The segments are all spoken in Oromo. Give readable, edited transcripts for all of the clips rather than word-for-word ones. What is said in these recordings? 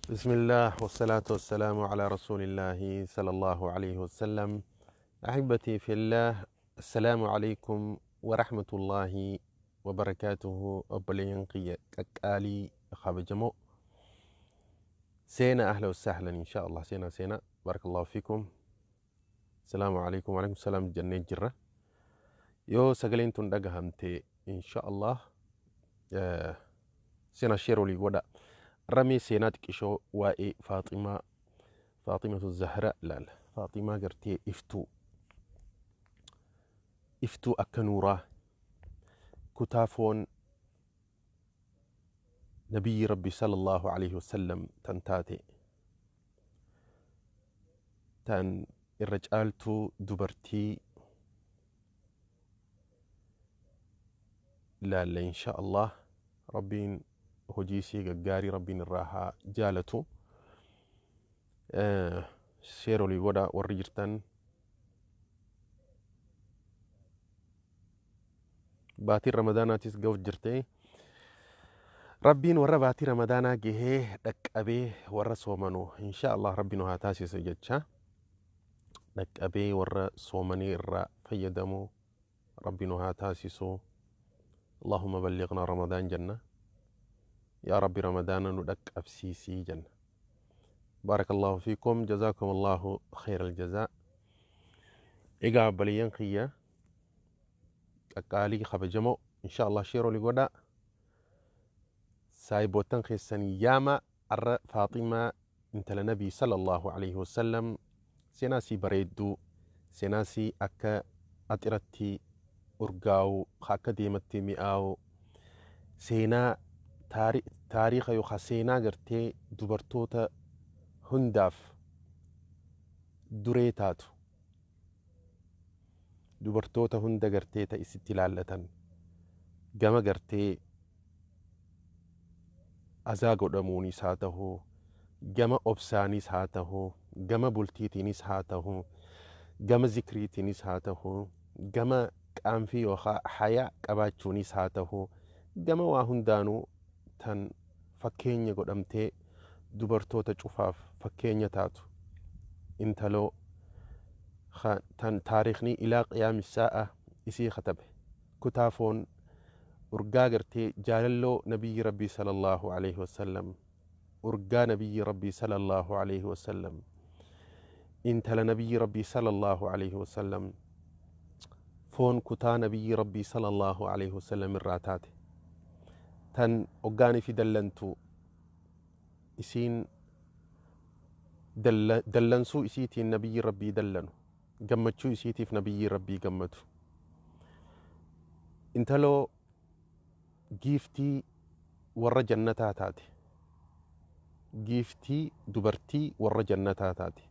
بسم الله والصلاة والسلام على رسول الله صلى الله عليه وسلم. أحبتي في الله، السلام عليكم ورحمة الله وبركاته. أبلين قالي خابجمو سينا، أهلا وسهلا إن شاء الله. سينا سينا، بارك الله فيكم. السلام عليكم. وعليكم السلام. جنة جرة يو سقلين تندقهمتي إن شاء الله. سينا شيرو لي ودا رمي سينات كيشو وائي فاطمة، فاطمة الزهراء. لا لا، فاطمة قرتي افتو افتو أكنورا كتافون نبي ربي صلى الله عليه وسلم تنتاتي تن الرجالتو دبرتي. لا لا، إن شاء الله ربين hojii gaggaarii rabbiin irraa haa jaalatu. Share olii godha warri jirtan. Baatiin ramadaanaatis ga'uuf jirte. Rabbiin warra baatii ramadaanaa gahee dhaqqabee warra soomanu insha Allah rabbi nu haa taasisu jecha. Dhaqqabee warra soomanii irraa fayyadamu rabbi nu haa taasisu. اللهم بلغنا رمضان جنة يا رب، رمضان ندك أبسيسي جنة. بارك الله فيكم، جزاكم الله خير الجزاء. إيقا بليان خيا أقالي خبجمو إن شاء الله شيرو لقودا سايبوتن خيسن ياما أر فاطمة انت لنبي صلى الله عليه وسلم. سيناسي بريدو سيناسي أكا أترتي أرقاو خاكا ديمتي مئاو سينا taariika yookaan seenaa gartee dubartoota hundaaf duree taatu, dubartoota hunda gartee ta isitti ilaallatan gama gartee azaa godhamuunis haa ta'u, gama obsaanis haa ta'u, gama bultiitiinis haa ta'u, gama zikriitiinis haa ta'u, gama qaanfii yookaan hayaa qabaachuunis haa ta'u, gama waa hundaanuu tan fakkeenya godhamtee dubartoota cufaaf fakkeenya taatu, intaloo tan taarikhni ilaa qiyaami saa'a isii katabe, kutaafoon urgaa gartee jaalalloo nabiyyi rabbii sallallahu alaihi wasallam, urgaa nabiyyi rabbii sallallahu alaihi wasallam, intala nabiyyi rabbii sallallahu alaihi wasallam, foon kutaa nabiyyi rabbii sallallahu alaihi wasallam irraa taate, tan hoggaanii fi dallantu isiin dallansuu isiitiin nabiyyi rabbii dallanu, gammachuu isiitiif nabiyyi rabbii gammadu, intaloo giiftii warra jannataa taate, giiftii dubartii warra jannataa taate.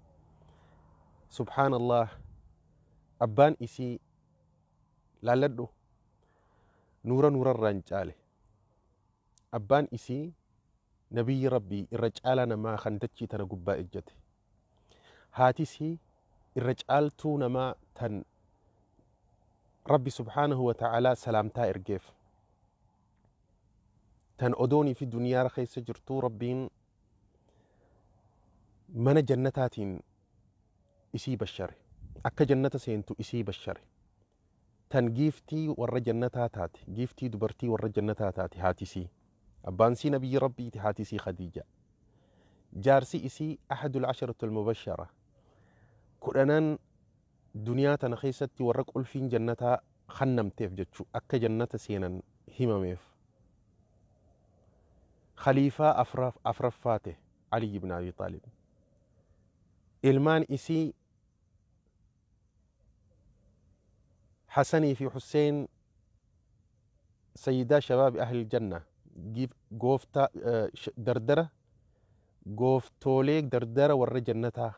Subhaanallah, abbaan isii laalladhu nuura nuurarraa hin caale. Abbaan isii nabiyyi rabbii irra caalaa namaa kan dachii tana gubbaa ejjate. Haati isii irra caaltuu namaa tan rabbi subhaanahu wa ta'aalaa salaamtaa ergeef, tan odoonii fi duniyaa keessa jirtuu rabbiin mana jannataatiin isii bashare, akka jannata seentu isii bashare, tan giiftii warra jannataa taate, giiftii dubartii warra jannataa taate haati isii. Abbaan isii nabiyyi rabbiiti, haati isii Khadiija. Jaarsi isii ahadul asharatul mubashara, kudhanan duniyaa tana keessatti warra qulfiin jannataa kennamteef jechuu, akka jannata seenan himameef, khaliifaa afraffaa ta'e Ali ibn Abi Taalib. Ilmaan isii Hasanii fi Hussein, sayyidaa shabaabi ahli janna, gooftaa dardara gooftoolee dardara warra jannataa,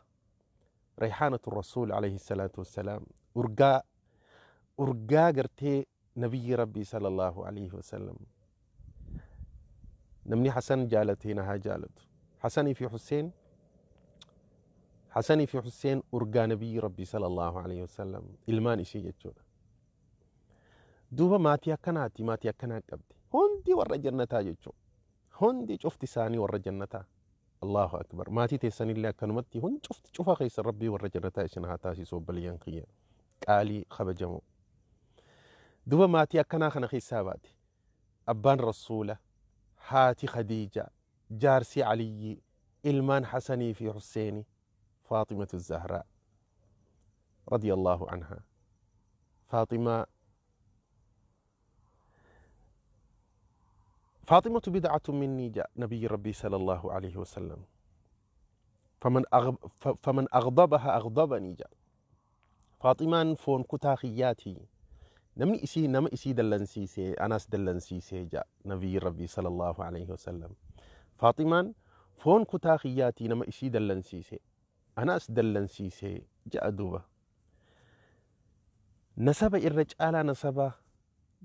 rayhaanatu rasuul alayhi salaatu wassalaam, urgaa urgaa gartee nabiyyi rabbii sallallahu alayhi wasallam. Namni Hasan jaalatee na haa jaalatu. Hasanii fi Hussein, Hasanii fi Hussein urgaa nabiyyi rabbii sallallahu alayhi wasallam, ilmaan isii jechuudha. Duuba maatii akkanaati, maatii akkanaa qabdi. Hundi warra jannataa jechuudha. Hundi cufti isaanii warra jannataa. Allahu akbar. Maatii teessanillee akkanumatti hun cufti cufa keessa Rabbii warra jannataa isin haa taasisu, obboleeyyan kiyya qaalii kabajamoo. Duba maatii akkanaa kana keessaa baate. Abbaan Rasuula, haati Khadiija, jaarsi Aliyyi, ilmaan Hasanii fi Husseeni, Faaximatu Zahraa radiyallahu anha. Faaximaa فاطمة بدعة مني، جاء نبي ربي صلى الله عليه وسلم، فمن أغضبها أغضبني. جاء فاطمة foon kutaa kiyyaati، namni isii nama isii dallansiise anas dallansiise، جاء نبي ربي صلى الله عليه وسلم. فاطمة foon kutaa kiyyaati، nama isii dallansiise anas dallansiise، جاء. Duuba nasaba irra caalaa nasaba,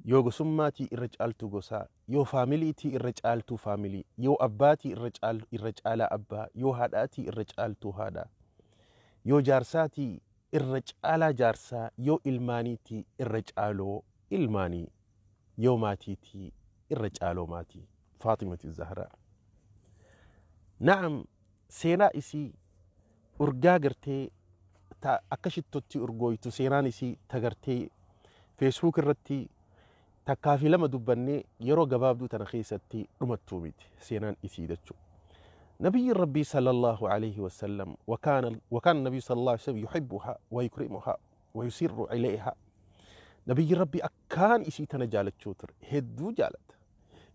yoo gosummaatii irra caaltuu gosaa, yoo faamiliitii irra caaltuu faamilii, yoo abbaatii irra caalaa abbaa, yoo haadhaatii irra caaltuu haadhaa, yoo jaarsaatii irra caalaa jaarsaa, yoo ilmaaniitii irra caaloo ilmaanii, yoo maatiitii irra caaloo maatii, Faaximati Zahraa. Na'am, seenaa isii urgaa gartee ta akka shittotti urgooytu, seenaan isii tagartee Facebook irratti takkaa fi lama dubbannee yeroo gabaabduu tana keessatti dhumattuu miti seenaan isii jechuudha. نبي ربي صلى الله عليه وسلم، وكان النبي صلى الله عليه وسلم يحبها ويكرمها ويسر إليها. نبي ربي أكان isii tana jaalachuu ture، hedduu jaalata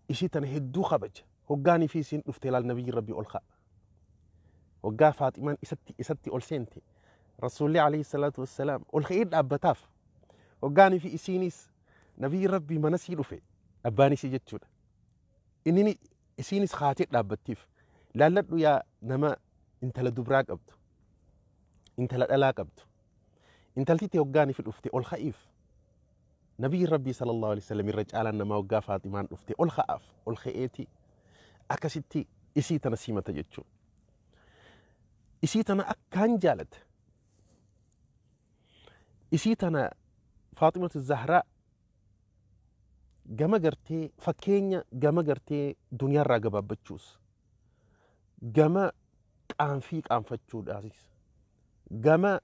isii tana، hedduu kabaja. Hoggaanii fi isiin dhufte laal نبي ربي ol ka'a. Hoggaa Faaximaan isatti ol seente Rasuulli عليه الصلاة والسلام ol ka'ee dhaabbataaf. Hoggaanii fi isiinis نبي ربي mana sii dhufe, abbaan isii jechuudha, inni isiinis kaatee dhaabbattiif. Laalladhu yaa nama intala dubraa qabdu, intala dhalaa qabdu, intalti ta'e hoggaanii fi dhufte ol ka'iif. نبي ربي صلى الله عليه وسلم irra caalaan namaa hoggaa Faaximaan dhufte ol ka'aaf, ol ka'eeti akkasitti isii tana simata jechuudha. Isii tana akkaan jaalata. Isii tana Faaximatu Zahraa gama gartee fakkeenya, gama gartee duniyaarraa gabaabbachuus, gama qaanfii qaanfachuudhaanis, gama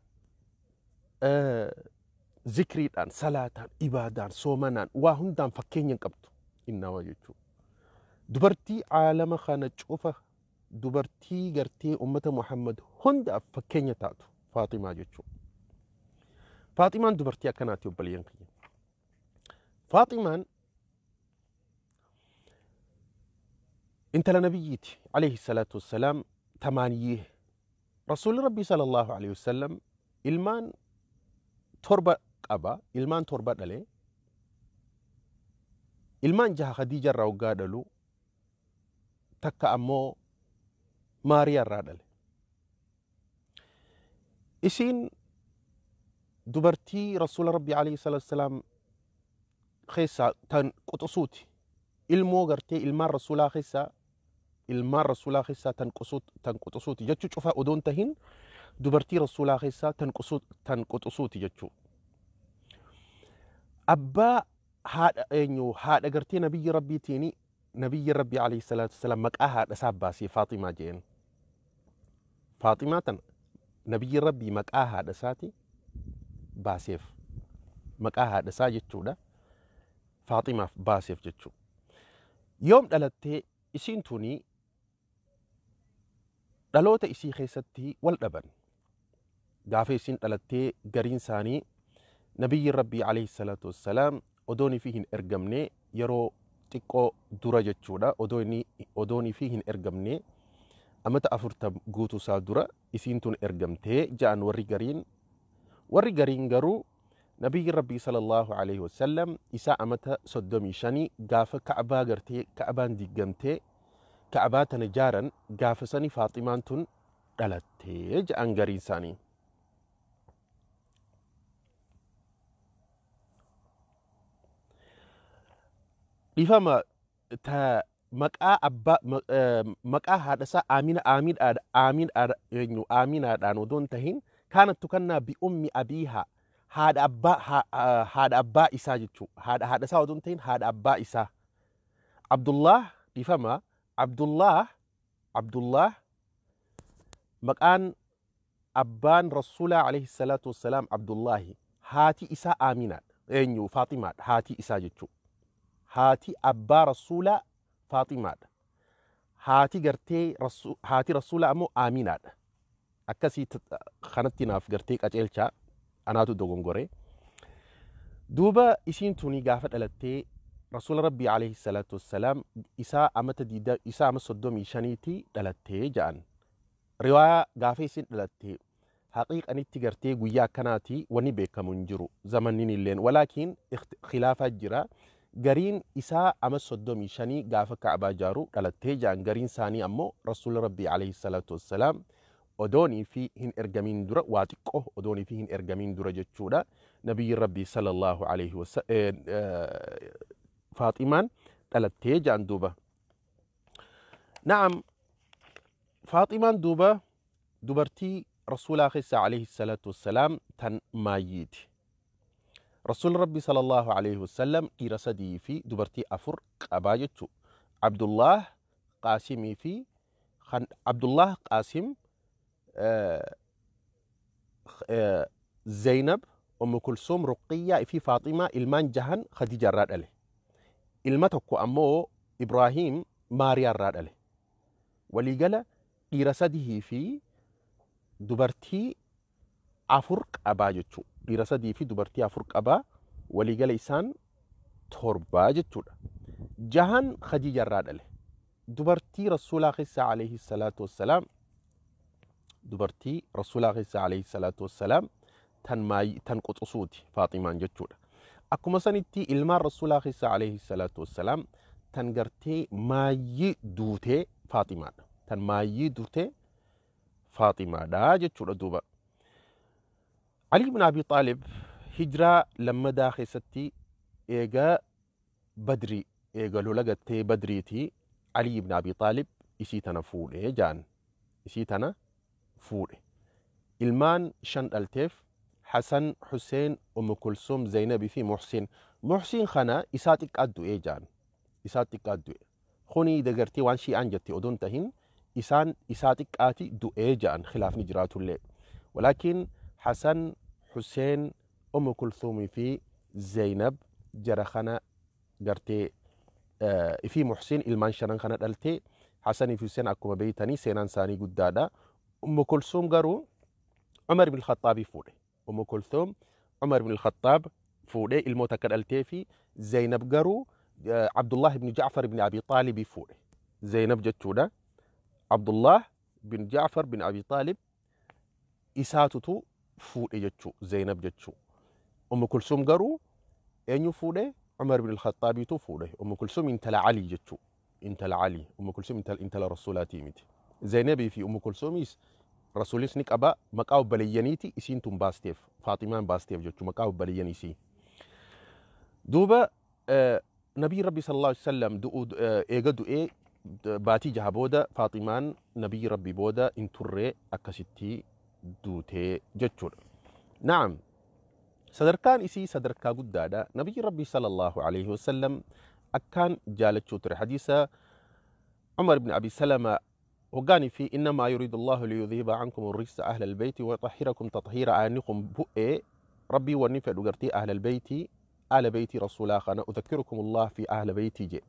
zikriidhaan, salaataan, ibaadaan, soomanaan, waa hundaan fakkeenya hin qabdu innaawaa jechuudha. Dubartii caalama kana cufa, dubartii gartee ummata Muhammad hundaaf fakkeenya taatu Faaximaa jechuudha. Faaximaan dubartii akkanaati, obboleeyyan kiyya. Faaximaan intala nabiyyiiti عليه الصلاة والسلام tamaaniyyee. Rasuulli Rabbii صلى الله عليه وسلم ilmaan 7 qaba, ilmaan 7 dhalee. Ilmaan 6 Khadiija irraa waggaa dhalu, takka ammoo Maariyaa irraa dhale. Isiin dubartii Rasuula Rabbii عليه الصلاة والسلام keessaa tan quxusuuti. Ilmoo gartee ilmaan Rasuulaa keessaa, tan quxusuuti jechuu cufa odoon tahin, dubartii Rasuulaa keessaa tan quxusuuti jechuu. Abbaa haadha eenyu haadha gartee nabiyyi Rabbiitiin, nabiyyi Rabbii عليه الصلاة والسلام maqaa haadha isaa baasee Faaximaa jeen. Faaximaa tana nabiyyi Rabbii maqaa haadha isaati baaseef, maqaa haadha isaa jechuudha. Faaximaaf baaseef jechuudha. Yoom dhalattee isiin tuni? Dhaloota isii keessatti wal dhaban. Gaafa isiin dhalattee gariin isaanii nabiyyi Rabbii عليه الصلاة والسلام odoonii fi hin ergamne yeroo xiqqoo dura jechuudha. Odoonii fi hin ergamne amata 40 guutuu isaa dura isiin tun ergamtee ja'an warri gariin. Warri gariin garuu nabiyyi Rabbii صلى الله عليه وسلم isaa amata 35 gaafa Ka'baa gartee Ka'baan diigamtee Ka'baa tana jaaran, gaafa sani Faaximaan tun dhalattee ja'an gariin isaanii. Dhiifama, ta maqaa abbaa maqaa haadha isaa Amina eenyu Aminaadhaan odoon tahin, كانت تكنى بأم أبيها، haadha abbaa isaa jechuu, haadha isaa odoon tahin, haadha abbaa isaa Abdullah, dhiifama, Abdullah. Maqaan abbaan Rasuulaa alayhi salaatu wassalaam Abdullaahi, haati isaa Aaminaadha. Eenyu? Faaximaadha haati isaa jechuudha. Haati abbaa Rasuulaa Faaximaadha. Haati gartee haati Rasuulaa ammoo Aaminaadha. Akkasii kanatti naaf gartee qaceelchaa, anaatu dogongore. Duuba isiin tuni gaafa dhalattee Rasuula Rabbii alayhi salaatu wassalaam isaa amata diida isaa ama 35ti dhalattee ja'an. Riwaayaa gaafa isin dhalattee haqiiqanitti gartee guyyaa akkanaati wanni beekamu hin jiru, zamannin illeen, walaakiin khilaafaa jira. Gariin isaa ama 35 gaafa Ka'abaa jaaru dhalattee ja'an, gariin isaanii ammoo Rasuula Rabbii alayhi salaatu wassalaam odoonii fi hin ergamiin dura, waa xiqqoo odoonii fi hin ergamiin dura jechuudha. Nabiyyi Rabbii sallallahu alayhi wasallam Faaximaan dhalattee ja'an duuba. Na'am, Faaximaan duuba dubartii Rasuulaa keessa alayhi salaatu wassalaam tan maayyiiti. Rasuulli Rabbi sallallahu alayhi wasallam dhiira 3 fi dubartii 4 qabaa jechuu. Abdullah, Qaasimii fi kan Abdullah, Qaasim, Zainab, Ummu Kulsuum, Ruqiyyaa fi Faaximaa, ilmaan jahan Khadija irraa dhale. Ilma tokko ammoo Ibraahim Maariyaa irraa dhale. Waliigala dhiira 3 fi dubartii 4 qabaa jechuu. Dhiira 3 fi dubartii 4 qabaa, waliigala isaan 7 jechuudha. Jahan Khadija irraa dhale. Dubartii Rasuulaa keessa alayhi salaatu wassalaam, dubartii Rasuulaa keessa alayhi salaatu wassalaam tan maayi tan quxusuuti Faaximaan jechuudha. Akkuma sanitti ilmaan Rasuulaa keessa alayhi salaatu wassalaam tan gartee maayyii duutee Faaximaadha. Tan maayyii duutee Faaximaadha jechuudha duuba. Ali ibn Abi Xaalib hijiraa lammadaa keessatti eega Badrii, eega lola gattee Badriiti Ali ibn Abi Xaalib isii tana fuudhe jaan. Isii tana fuudhe. Ilmaan 5 dhalteef: Hasan, Hussein, Ummu Kulsum, Zainabii fi Muhsin. Muhsin kana isaa xiqqaa du'ee jaan. Isaa xiqqaa du'e. Kuni dagartee waan shi'aan jette odoon tahin, isaan isaa xiqqaati du'ee ja'an, khilaafni jiraatullee. Walaakin Hasan, Hussein, Ummu Kulsumii fi Zainab jara kana gartee fi Muhsin ilmaan shanan kana dhaltee. Hasanii fi Hussein akkuma beeytanii seenaan isaanii guddaadha. Ummu Kulsum garuu Umar ibn Khaxaabii fuudhe. Ummu Kulsum Umar ibn Khaxaab fuudhee ilmoota akka dhaltee fi Zainab garuu Abdullah ibn Ja'far ibn Abi Xaalibii fuudhe. Zainab jechuudha. Abdullah bin Ja'far bin Abi Xaalib isaatutu fuudhe jechuu Zainab jechuu. Ummu Kulsum garuu eenyu fuudhe? Umar ibn Khaxaabiitu fuudhe. Ummu Kulsum intala Ali jechuu. Intala Ali. Ummu Kulsum intala Rasuulaatii miti. Zainabii fi Ummu Kulsumis Rasuulis ni qaba, maqaa obboleeyyaniiti isiin tun baasteef, Faaximaan baasteef jechuu maqaa obboleeyyan isii. Duuba Nabii Rabbi sallallahu alaihi wasallam du'uu eega du'ee baatii 6 booda Faaximaan Nabiyyi Rabbi booda hin turre, akkasitti duutee jechuudha. Na'am. Sadarkaan isii sadarkaa guddaadha. Nabiyyi Rabbi sallallahu alaihi wasallam akkaan jaalachuu ture. Hadiisa Umar ibn Abi Salama hoggaanii fi innamaa yuriidu Allahu liyudhiba ankum rijsa ahla albeyti wa yutahhirakum tathiira aayanni kun bu'ee, Rabbii wanni fedhu gartee ahla albeyti, ahla beytii Rasuulaa kana, udhakkirukum Allah fi ahla beytii je.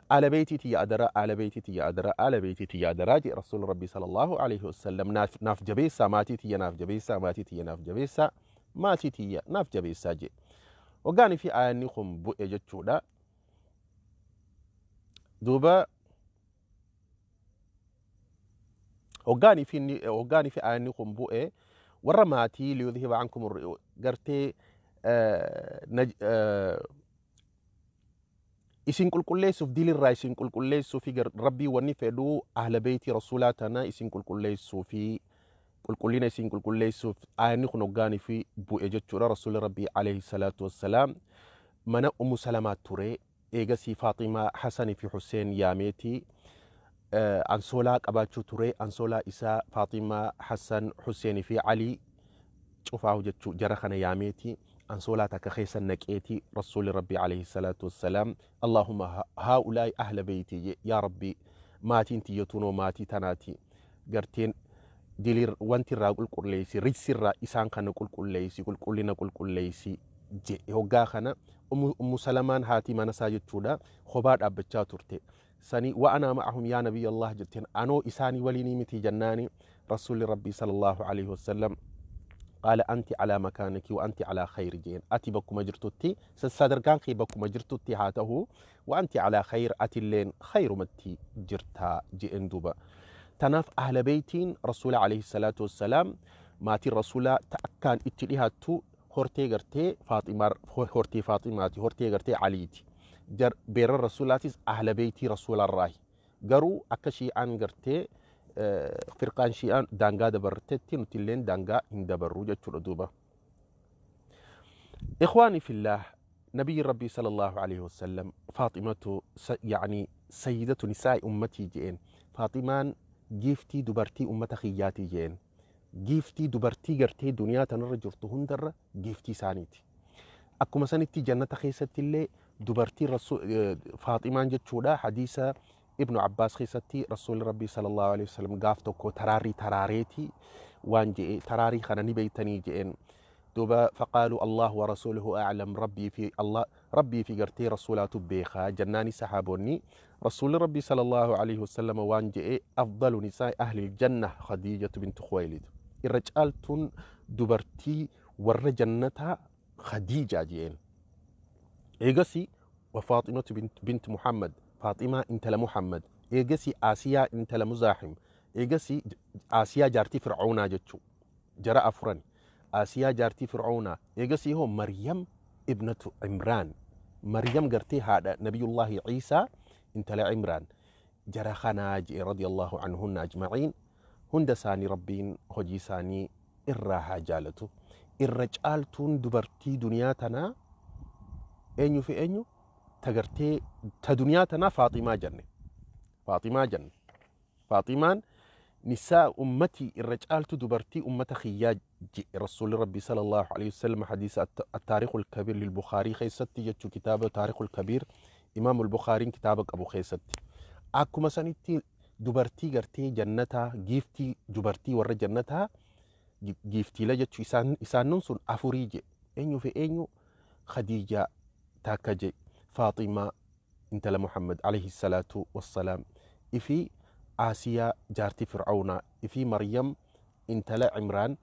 Ahla beytii tiyya adara, ahla beytii tiyya adara, ahla beytii tiyya adaraa je Rasuula Rabbii sallallahu alaihi wasallam, naaf jabeessaa maatii tiyya, naaf jabeessaa maatii tiyya, naaf jabeessaa maatii tiyya, naaf jabeessaa je. Hoggaanii fi aayanni kun bu'e jechuudha. Duuba hoggaanii fi aayanni kun bu'e warra maatii liyudhiba ankum gartee isin qulqulleessuuf, dilirraa isin qulqulleessuu fi Rabbii wanni fedhuu ahla beeytii Rasuulaa tana isin qulqulleessuu fi qulqullina isin qulqulleessuuf aayanni kun hoggaanii fi bu'e jechuudha. Rasuulli Rabbii alayhi salaatu wassalaam mana Ummu Salamaa ture. Eegasii Faaximaa, Hasanii fi Hussein yaameeti ansoolaa qabaachuu ture. Ansoolaa isaa Faaximaa, Hasan, Hussein fi Ali cufaahu jechuu jara kana yaameeti ansoolaa takka keessa naqeeti Rasuulli Rabbii alayhi salaatu wassalaam Allahumma haa'ulaa'i ahla beeyti je, yaa Rabbi, maatiin tiyya tunoo maatii tanaati garteen Dilir wanti irraa qulqulleessi, rijsi irraa isaan kana qulqulleessi, qulqullina qulqulleessi jedhe. Hoggaa kana Ummu Salamaan haati mana isaa jechuudha kophaa dhaabbachaa turte. Sani wa anaa ma'ahum yaa nabiyya Allah jetteen, anoo isaanii waliinii miti jennaani Rasuulli Rabbii sallallahu alaihi wasallam qaala anti alaa makaaniki wa anti alaa khayri jeen, ati bakkuma jirtutti, sadarkaan kee bakkuma jirtutti haa ta'u, wa anti alaa khayr, atilleen khayrumatti jirtaa jeen duuba. Tanaaf ahla beeytiin Rasuula alayhi salaatu wassalaam, maatiin Rasuulaa ta akkaan itti dhihaattu hortee gartee Faaximaa, hortee Faaximaati, hortee gartee Aliiti. Beerran Rasuulaatis ahla beeytii Rasuularraahi. Garuu akka Shi'aan gartee firqaan Shi'aan daangaa dabartetti nuti illeen daangaa hin dabarru jechuudha duuba. Ikhwaani fillaah, nabiyyi Rabbii sallallahu alaihi wasallam Faaximatu yani sayyidatu nisaa'i ummatii je'een. Faaximaan giiftii dubartii ummata kiyyaatii je'een. Giiftii dubartii gartee duniyaa tanarra jirtu hundarra giiftii isaaniiti. Akkuma sanitti jannata keessatti illee dubartii Faaximaan jechuudha. Hadiisa Ibnu Abbaas keessatti Rasuulli Rabbii sallallahu alaihi wasallam gaaf tokko taraarii taraareeti waan je'e, taraarii kana ni beeytanii je'een duuba. Faqaaluu Allahu wa rasuuluhu a'lam, Rabbii fi Allah, Rabbii fi gartee Rasuulaatu beekaa jennaani sahaabonni. Rasuulli Rabbii sallallahu alaihi wasallam waan je'e, afdalu nisaa ahli janna Khadiijatu bintu Khuwaylid, irra caaltuun dubartii warra jannataa Khadiijaa je'een. Eegasi wa Faaximatu bint Muhammad, Faaximaa intala Muhammad. Eegasi Aasiyaa intala Muzaaxim. Eegasi Aasiyaa jaartii Fir'aunaa jechuu, jara afuran, Aasiyaa jaartii Fir'aunaa. Eegasi hoo Maryam ibnatu Imraan, Maryam gartee haadha Nabiyullaahi Ciisaa intala Imraan, jara kanaa je'e radiyallahu anhunna ajma'iin. Hunda isaanii Rabbiin hojii isaanii irraa haa jaalatu. Irra caaltuun dubartii duniyaa tanaa eenyu fi eenyu? Ta gartee ta duniyaa tanaa Faaximaa jenne, Faaximaa jenne. Faaximaan nisaa ummatii, irra caaltu dubartii ummata kiyyaa jedhe Rasuulli Rabbii sallallahu alaihi wasallam hadiisa Attaarikhul Kabiir lil Bukhaarii keessatti jechuu, kitaaba Taarikhul Kabiir Imaamul Bukhaariin kitaaba qabu keessatti. Akkuma sanitti dubartii gartee jannataa, giiftii dubartii warra jannataa, giiftiila jechuu, isaannon sun afurii jedhe. Eenyu fi eenyu? Khadiijaa takka jedhe, Faaximaa intala Muhammad alayhi salaatu wassalaam, ifi Aasiyaa jaartii Fir'aunaa, ifi Maryam intala Imraan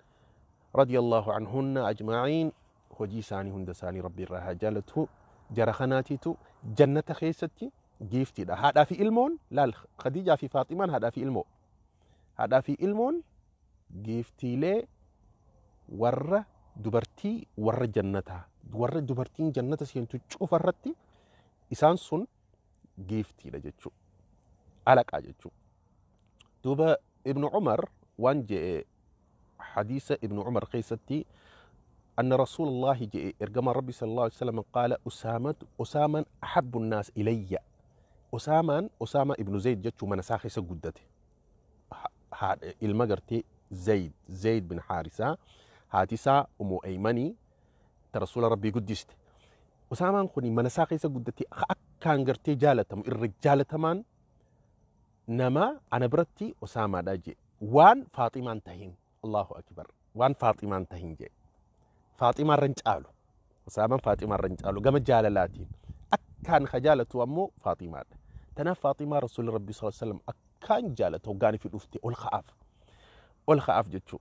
radiyallahu anhunna ajma'iin. Hojii isaanii hunda isaanii Rabbi irraa haa jaalatu. Jara kanaatiitu jannata keessatti giiftiidha. Haadhaa fi ilmoon laal, Khadiijaa fi Faaximaan haadhaa fi ilmoo, haadhaa fi ilmoon giiftiilee warra dubartii warra jannataa, warra dubartiin jannata seentu cufa irratti isaan sun giiftiidha jechuu, alaqaa jechuu duuba. Ibnu Umar waan je'e hadiisa Ibnu Umar keessatti أن رسول الله جاء إرجما ربي صلى الله عليه وسلم قال أسامة أساما أحب الناس إلي. أساما، أسامة ابن زيد جتشو من ساخي سجدته ilma gartee Zayd, Zayd bin Haarisaa, haati isaa Umu Aymanii ta Rasuula Rabbii guddiste. Usaamaan kun mana isaa keessa guddate, akkaan gartee jaalatamu, irra jaalatamaan nama ana biratti Usaamaadha jee, waan Faaximaan tahin. Allahu akbar, waan Faaximaan tahin jee. Faaximaa irra hin caalu, Usaamaan Faaximaa irra hin caalu gama jaalalaatiin. Akkaan ka jaalatu ammoo Faaximaadha. Tanaaf Faaximaa Rasuulli Rabbii sallallahu alaihi wasallam akkaan jaalatu, hoggaan ifi dhufte ol ka'aaf, ol ka'aaf jechuu.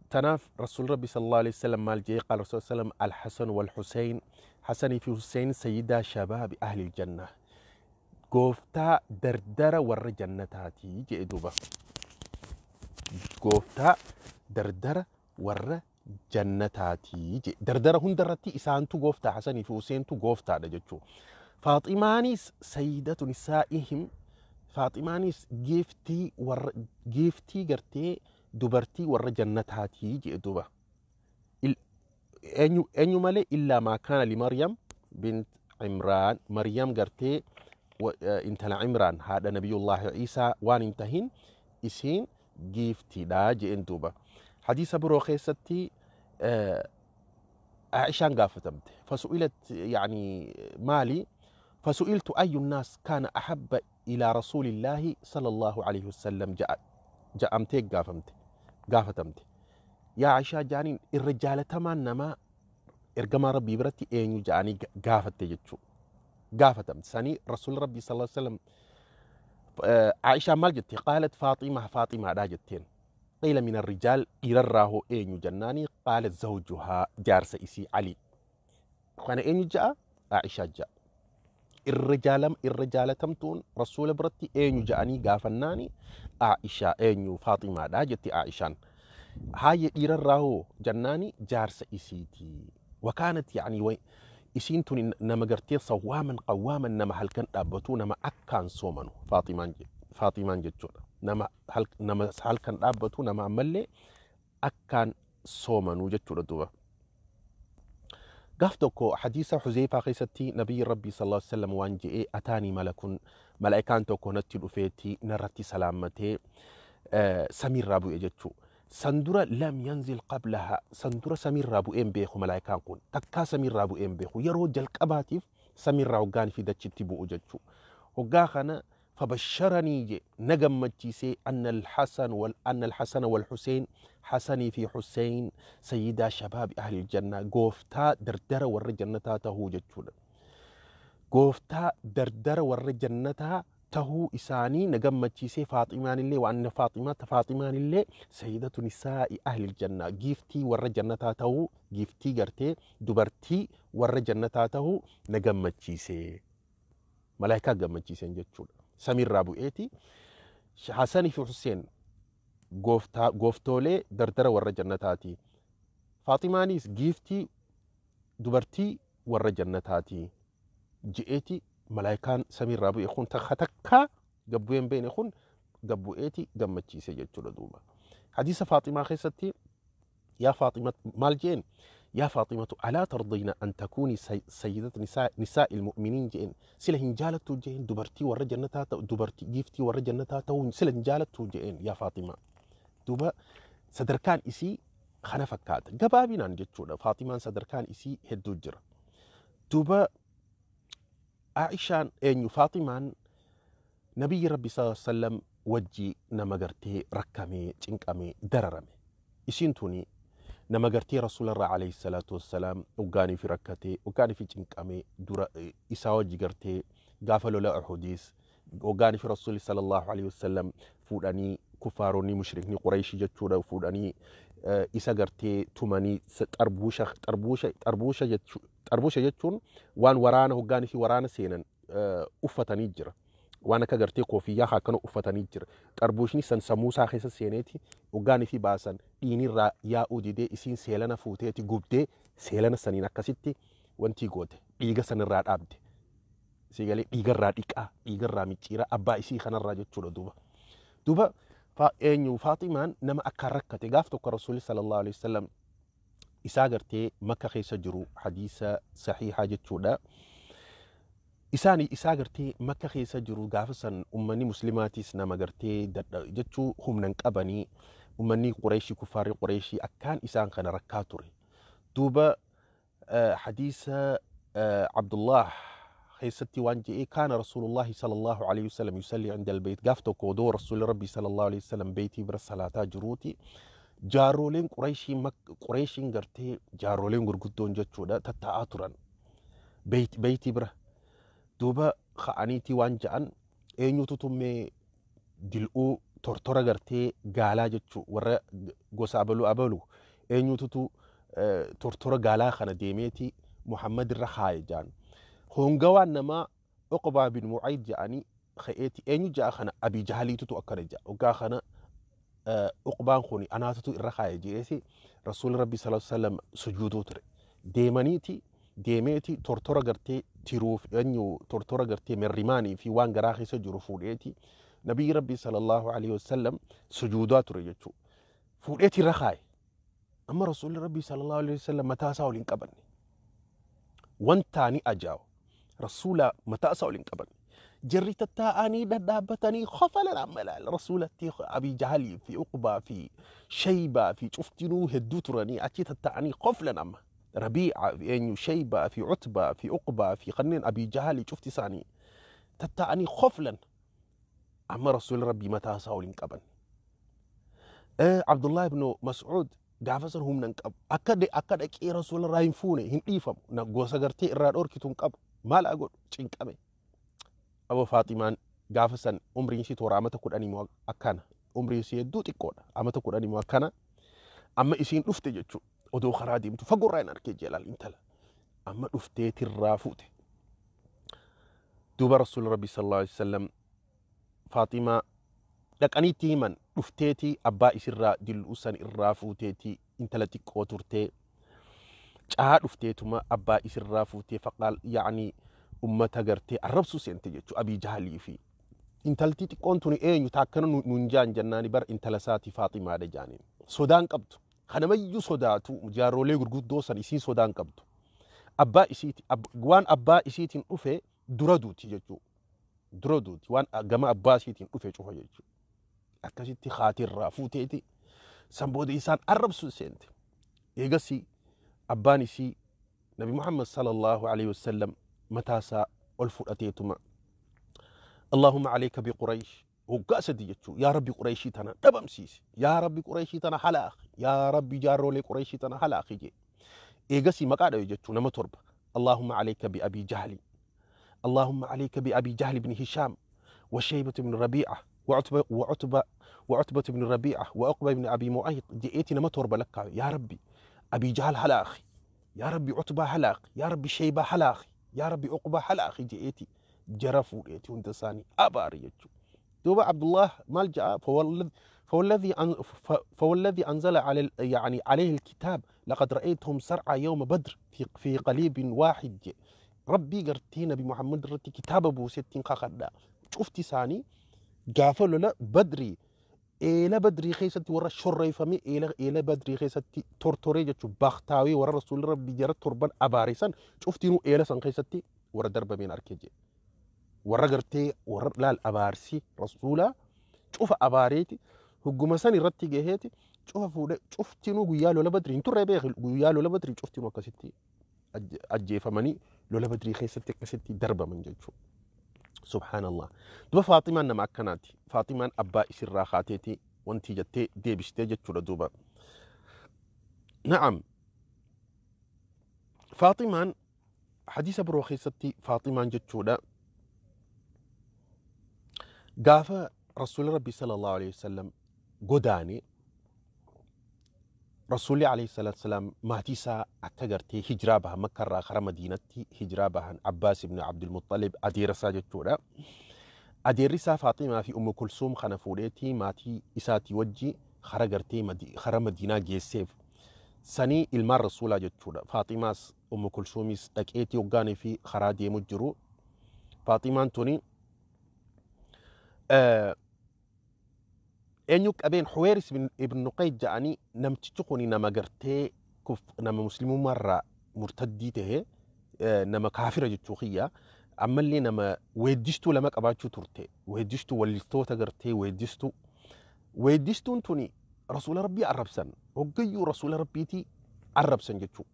Tanaaf Rasuul Rabbi sallallahu alaihi wasallam maal jee? Qaala Rasuul sallam Alhasan wal Husein, Hasanii fi Husein sayyidaa shabaabi ahli janna, gooftaa dardara warra jannataatii jee duuba. Gooftaa dardara warra jannataatii jee. Dardara hundarratti isaantu gooftaa, Hasanii fi Huseentu gooftaadha jechuu. Faaximaanis sayyidatu nisaa'ihim, Faaximaanis giiftii warra, giiftii gartee dubartii warra jannataatii jee duuba. Eenyu malee? Illaa maa kaana li Maryam bint Imraan, Maryam gartee intala Imraan haadha Nabiyullaahi Ciisaa waan hin tahin, isiin giiftiidha jeen duuba. Hadiisa biroo keessatti Aishaan gaafatamte. Fasu'ilat yani maali? فسئلت أي الناس كان أحب إلى رسول الله صلى الله عليه وسلم، جاء جاءمتك قافمت. gaafatamte. Yaa Aishaa jaaniin irra jaalatamaan namaa ergamaa Rabbii biratti eenyu ja'anii gaafatte jechuudha. Gaafatamte. Sanii Rasuulli Rabbii sallallahu alaihi wasallam Aishaa maal jette? Qaalat Faaximaa, Faaximaadhaa jetteen. Qiila min arrijaal, dhiirarraa hoo eenyu jennaanii, qaalat zawjuhaa, jaarsa isii Ali. Kana eenyu ja'a? Aishaa ja'a. Irra jaalam irra jaalatamtuun Rasuula biratti eenyu ja'anii gaafannaani Aishaa eenyu Faaximaadhaa jetti Aishaan. Haayye dhiirarraa hoo jennaani jaarsa isiiti. Wakaanat yaani isiin tun nama gartee sawwaaman qawwaaman, nama halkan dhaabbatu, nama akkaan soomanu Faaximaan jechuudha. Nama halkan dhaabbatu, nama ammallee akkaan soomanu jechuudha duuba. Gaaf tokko hadiisa Huzeyfaa keessatti nabiyyi Rabbii sallallahu alaihi wasallam waan je'ee, ataanii malakun, malaa'ikaan tokko natti dhufeetti narratti salaammatee samiirraa bu'e jechuu. San dura lam yanzil qablaha, san dura samiirraa bu'een beeku malaa'ikaan kun, takkaa samiirraa bu'een beeku, yeroo jalqabaatiif samiirraa hoggaan fi dachitti bu'u jechuu. Hoggaa kana فبشرني جي نجمتشيسي أن الحسن أن الحسن والحسين، حسني في حسين، سيدا شباب أهل الجنة، قوفتا دردرة ور جنتا تهو جتشولا، قوفتا دردرة ور جنتا تهو إساني نجمتشيسي فاطمان اللي وأن فاطمة فاطمان اللي سيدة نساء أهل الجنة، جيفتي ور جنتا تهو، جيفتي قرتي دبرتي ور جنتا تهو نجمتشيسي ملايكا جمتشيسي جتشولا. Samiirraa bu'eeti Hasanii fi Hussein gooftoolee dardara warra jannataati. Faaximaanis giiftii dubartii warra jannataati. Je'eeti malaayikaan samiirraa bu'e kun takka gabbu'een beene kun gabbu'eeti gammachiise jechuudha duuba. Hadiisa Faaximaa keessatti yaa Faaxima maal jeen? يا فاطمة ألا ترضين أن تكوني سيدة نساء المؤمنين جئن، سلا هنجالتو جئن دبرتي ور جنتها دبرتي جيفتي ور جنتها تو سلا هنجالتو جئن يا فاطمة. دوبا صدركان إسي خنا فكات قبابين عن جتشونا فاطمة صدركان إسي هدوجر. دوبا عائشة إن فاطمة نبي ربي صلى الله عليه وسلم وجي نمغرتي ركمي تنكمي دررمي إسين توني nama gartee rasuularraa alayhi salaatu wassalaam hoggaanii fi rakkatee hoggaanii fi cinqamee dura isaa wajji gartee gaafa lola Uhudiis hoggaanii fi rasuulli sallallahu alayhi wasallam fuudhanii kufaaronni mushrikni Qurayshii jechuudha fuudhanii isa gartee tumanii xarbuusha jechuun waan waraana hoggaanii fi waraana seenan uffatanii jira. Waan akka gartee koofiyyaa akkana uffatanii jira. Xarbuushni san sammuu isaa keessa seeneeti hoggaanii fi baasan dhiinirraa yaa'uu didee isiin seelana fuuteeti gubdee seelana saniin akkasitti wanti goote dhiiga sanirraa dhaabde. Siigalee dhiigarraa dhiqaa dhiigarraa micciiraa abbaa isii kanarraa jechuudha duuba. Duuba eenyu Faaximaan nama akkaan rakkate gaaf tokko Rasuulli sallallahu alaihi wasallam isaa gartee Makka keessa jiru hadiisa sahiihaa jechuudha. Isaan isaa gartee Makka keessa jiru gaafa san ummanni muslimaatis nama gartee jechuu humna hin qabanii ummanni Qureeshii kuffaarri Qureeshii akkaan isaan kana rakkaa ture. Duuba hadiisa Abdullah keessatti waan je'ee kaana Rasuulullahi sallallahu alaihi wasallam yusalli inda albayt gaaf tokko odoo Rasuulli Rabbii sallallahu alaihi wasallam beeytii bira salaataa jiruuti jaarooleen Qureeshiin gartee jaarooleen gurguddoon jechuudha tattaa'aa turan beeytii bira. Duuba ka'aniitii waan ja'an eenyutu tummee dil'uu tortora gartee gaalaa jechuu warra gosa abaluu abalu eenyututu tortora gaalaa kana deemeeti Muhammad irra kaaye ja'an. Hongawaan namaa Uqbaa bin Mucayd ja'anii ka'eeti eenyu ja'a kana Abii Jahaliitutu akkana ja'a. Hoggaa kana Uqbaan kun anaatutu irra kaaye je'eeti Rasuulli Rabbii sallallahu alaihi wasallam sujuuduu ture. Deemaniiti deemeeti tortora gartee tiruuf eenyu tortora gartee merrimaanii fi waan garaa keessa jiru fuudheeti nabiyyi Rabbii sallallahu alaihi wasallam sujuudaa ture jechuudha. Fuudheeti irra kaaye. Amma Rasuulli Rabbii sallallahu alaihi wasallam mataa isaa waliin qabanne. Wanta ni ajaa'ibu. Rasuula mataa isaa waliin qabanne. Jarri tattaa'anii dhadhaabbatanii khofalan amma ilaala. Rasuulatti Abii Jahalii fi Uqbaa fi Shaybaa fi cuftinuu hedduu turanii achi tattaa'anii khoflan amma. ربيعة في شيبة في عتبة في عقبة في قنين أبي جهل شفت ساني تتعني خفلا أما رسول ربي متى ساولين قبل Abdullah ibn Mas'ud gaafa san humna hin qabu. Akka dhaqee Rasuula irraa hin fuune hin dhiifamu. Na gosa gartee irraa dhorkitu hin qabu. Maal haa godhu cinqame. Aboo Faaximaan gaafa san umriin ishii toora amata 10 moo akkana. Umriin ishii hedduu xiqqoodha. Amata 10 moo akkana. Amma isiin dhufte jechuudha. Odoo karaa deemtu fagoorraa hin arkee jeelaal intala. Amma dhuftee tirraa fuute. Duuba Rasuula Rabbi sallallahu alaihi wasallam Faaximaa dhaqanii itti himan dhufteetii abbaa isirraa dilluu san irraa fuuteetii intala xiqqoo turtee caa dhufteetuma abbaa isirraa fuutee faqaal yaani ummata gartee arrabsuu seente jechuudha Abii Jahalii fi intalti xiqqoon tuni eenyu taakkana nun jaan jennaani bar intala isaati Faaximaadha jaaniin sodaan qabdu kanamayyuu sodaatu jaarrolee gurguddoo san isiin sodaan qabdu abbaa isiiti waan abbaa isiitiin dhufe dura duuti jechuudha dura duuti waan gama abbaa isiitiin dhufe cufa jechuudha akkasitti haatirraa fuuteeti san booda isaan arrabsuu seente eegasii abbaan isii Nabi Muhammad sallallahu alaihi wasallam mataa isaa ol fudhateetuma Allahumma alayka bi Quraysh waggaa sadi jechuu yaa Rabbi Qurayshii tana dhabamsiisi yaa Rabbi Qurayshii tana halaaqi yaa Rabbi jaarrolee Qurayshii tana halaaqi jee eegasii maqaa dhawe jechuu nama torba Allahumma alayka bi Abi Jahli Allahumma alayka bi Abi Jahli ibn Hisham wa Shaybah ibn Rabi'a وعتبة وعتبة وعتبة بن ربيعة وعقبة بن أبي معيط جئتي نما توربة لك يا ربي أبي جهل هلاخي يا ربي عتبة هلاخ يا ربي شيبة هلاخي يا ربي عقبة هلاخي جئتي جرفوا إيتي وانت ساني أباري دوبا عبد الله مالجأ فوالذي أنزل على يعني عليه الكتاب لقد رأيتهم سرعى يوم بدر في قليب واحد ربي قرتينا بمحمد رتي كتاب أبو 60 قاقدا شفتي ساني gaafa lola badrii eela badrii keessatti warra shorreeffame eela badrii keessatti tortoree jechuun bakhtaawii warra rasuulli rabbi jara torban abaarisan cuftinuu eela san keessatti warra darbameen arkee jedhe. Warra gartee warra laal abaarsi rasuulaa cufa abaareeti hogguma san irratti gaheeti cufa fuudhee cuftinuu guyyaa lola badrii hin turre beeku guyyaa lola badrii cuftinuu akkasitti ajjeefamanii lola badrii keessatti akkasitti darbaman jechuudha. Subhanallah. Duba Faaximaan nama akkanaati. Faaximaan abbaa isirraa kaateeti wanti jettee deebistee jechuudha duuba. Na'am. Faaximaan hadiisa biroo keessatti Faaximaan jechuudha. Gaafa Rasuulli Rabbi sallallahu alaihi wasallam godaane Rasuulli alayhi salaatu wasalaam maatii isaa akka gartee hijiraa bahan Makka irraa kara Madiinatti hijiraa bahan Abbaas ibn Abdul Muttalib adeera isaa jechuudha. Adeerri isaa Faaximaa fi Ummu Kulsuum kana fuudheetii maatii isaatii wajji kara gartee kara Madiinaa geesseef. Sanii ilmaan Rasuulaa jechuudha. Faaximaas Ummu Kulsuumis dhaqeetii hoggaanii fi karaa deemu jiru. Faaximaan tuni eenyu qabeen Huweeris ibn Nuqayd jedhanii namtichi kun nama gartee nama muslimummaarraa murtaddii ta'e nama kaafira jechuu kiyya ammallee nama weeddistuu lama qabaachuu turte weeddistuu wallistoota gartee weeddistuu weeddistuun tuni rasuula rabbii arrabsan hoggayyuu rasuula rabbiitii arrabsan jechuu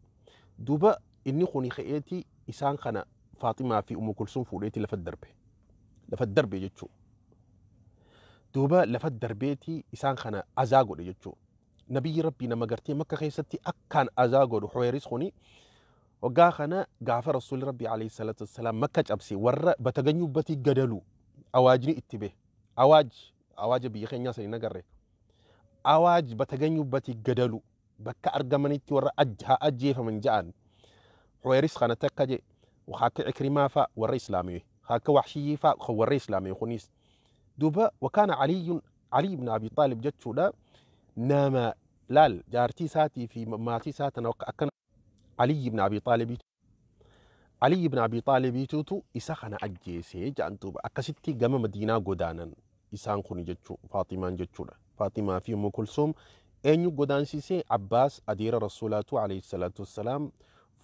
duuba inni kuni ka'eetii isaan kana Faaximaa fi Ummu Kulsuum fuudheetii lafa darbe jechuu duuba lafa darbeetii isaan kana azaa godhe jechuudha. Nabiyyi Rabbii nama gartee Makka keessatti akkaan azaa godhu Huweeris kuni waggaa kana gaafa Rasuulli Rabbii alayhi salaatu wassalaam Makka cabse warra bataganyuu batii gadalu awaajni itti bahe. Awaaj awaaja biyya keenyaa sanii nagarre. Awaaj bataganyuu batii gadalu bakka argamanitti warra haa ajjeefaman ja'an. Huweeris kana takka je akka Ikrimaa fa'a warra Islaamii akka Waxshiyyii fa'a warra Islaamii kunis. دوبا وكان علي بن أبي طالب جتشودا نام لال جارتي ساتي في ماتي ساتنا أكن علي بن أبي طالب علي بن أبي طالب توتو إسخنا أجيسي جان دوبا أكستي جم مدينة قدانا إسان خوني جتشو فاطمة جتشودا فاطمة في أم كلثوم أنيو قدان سيسي عباس أدير رسولاته عليه الصلاة والسلام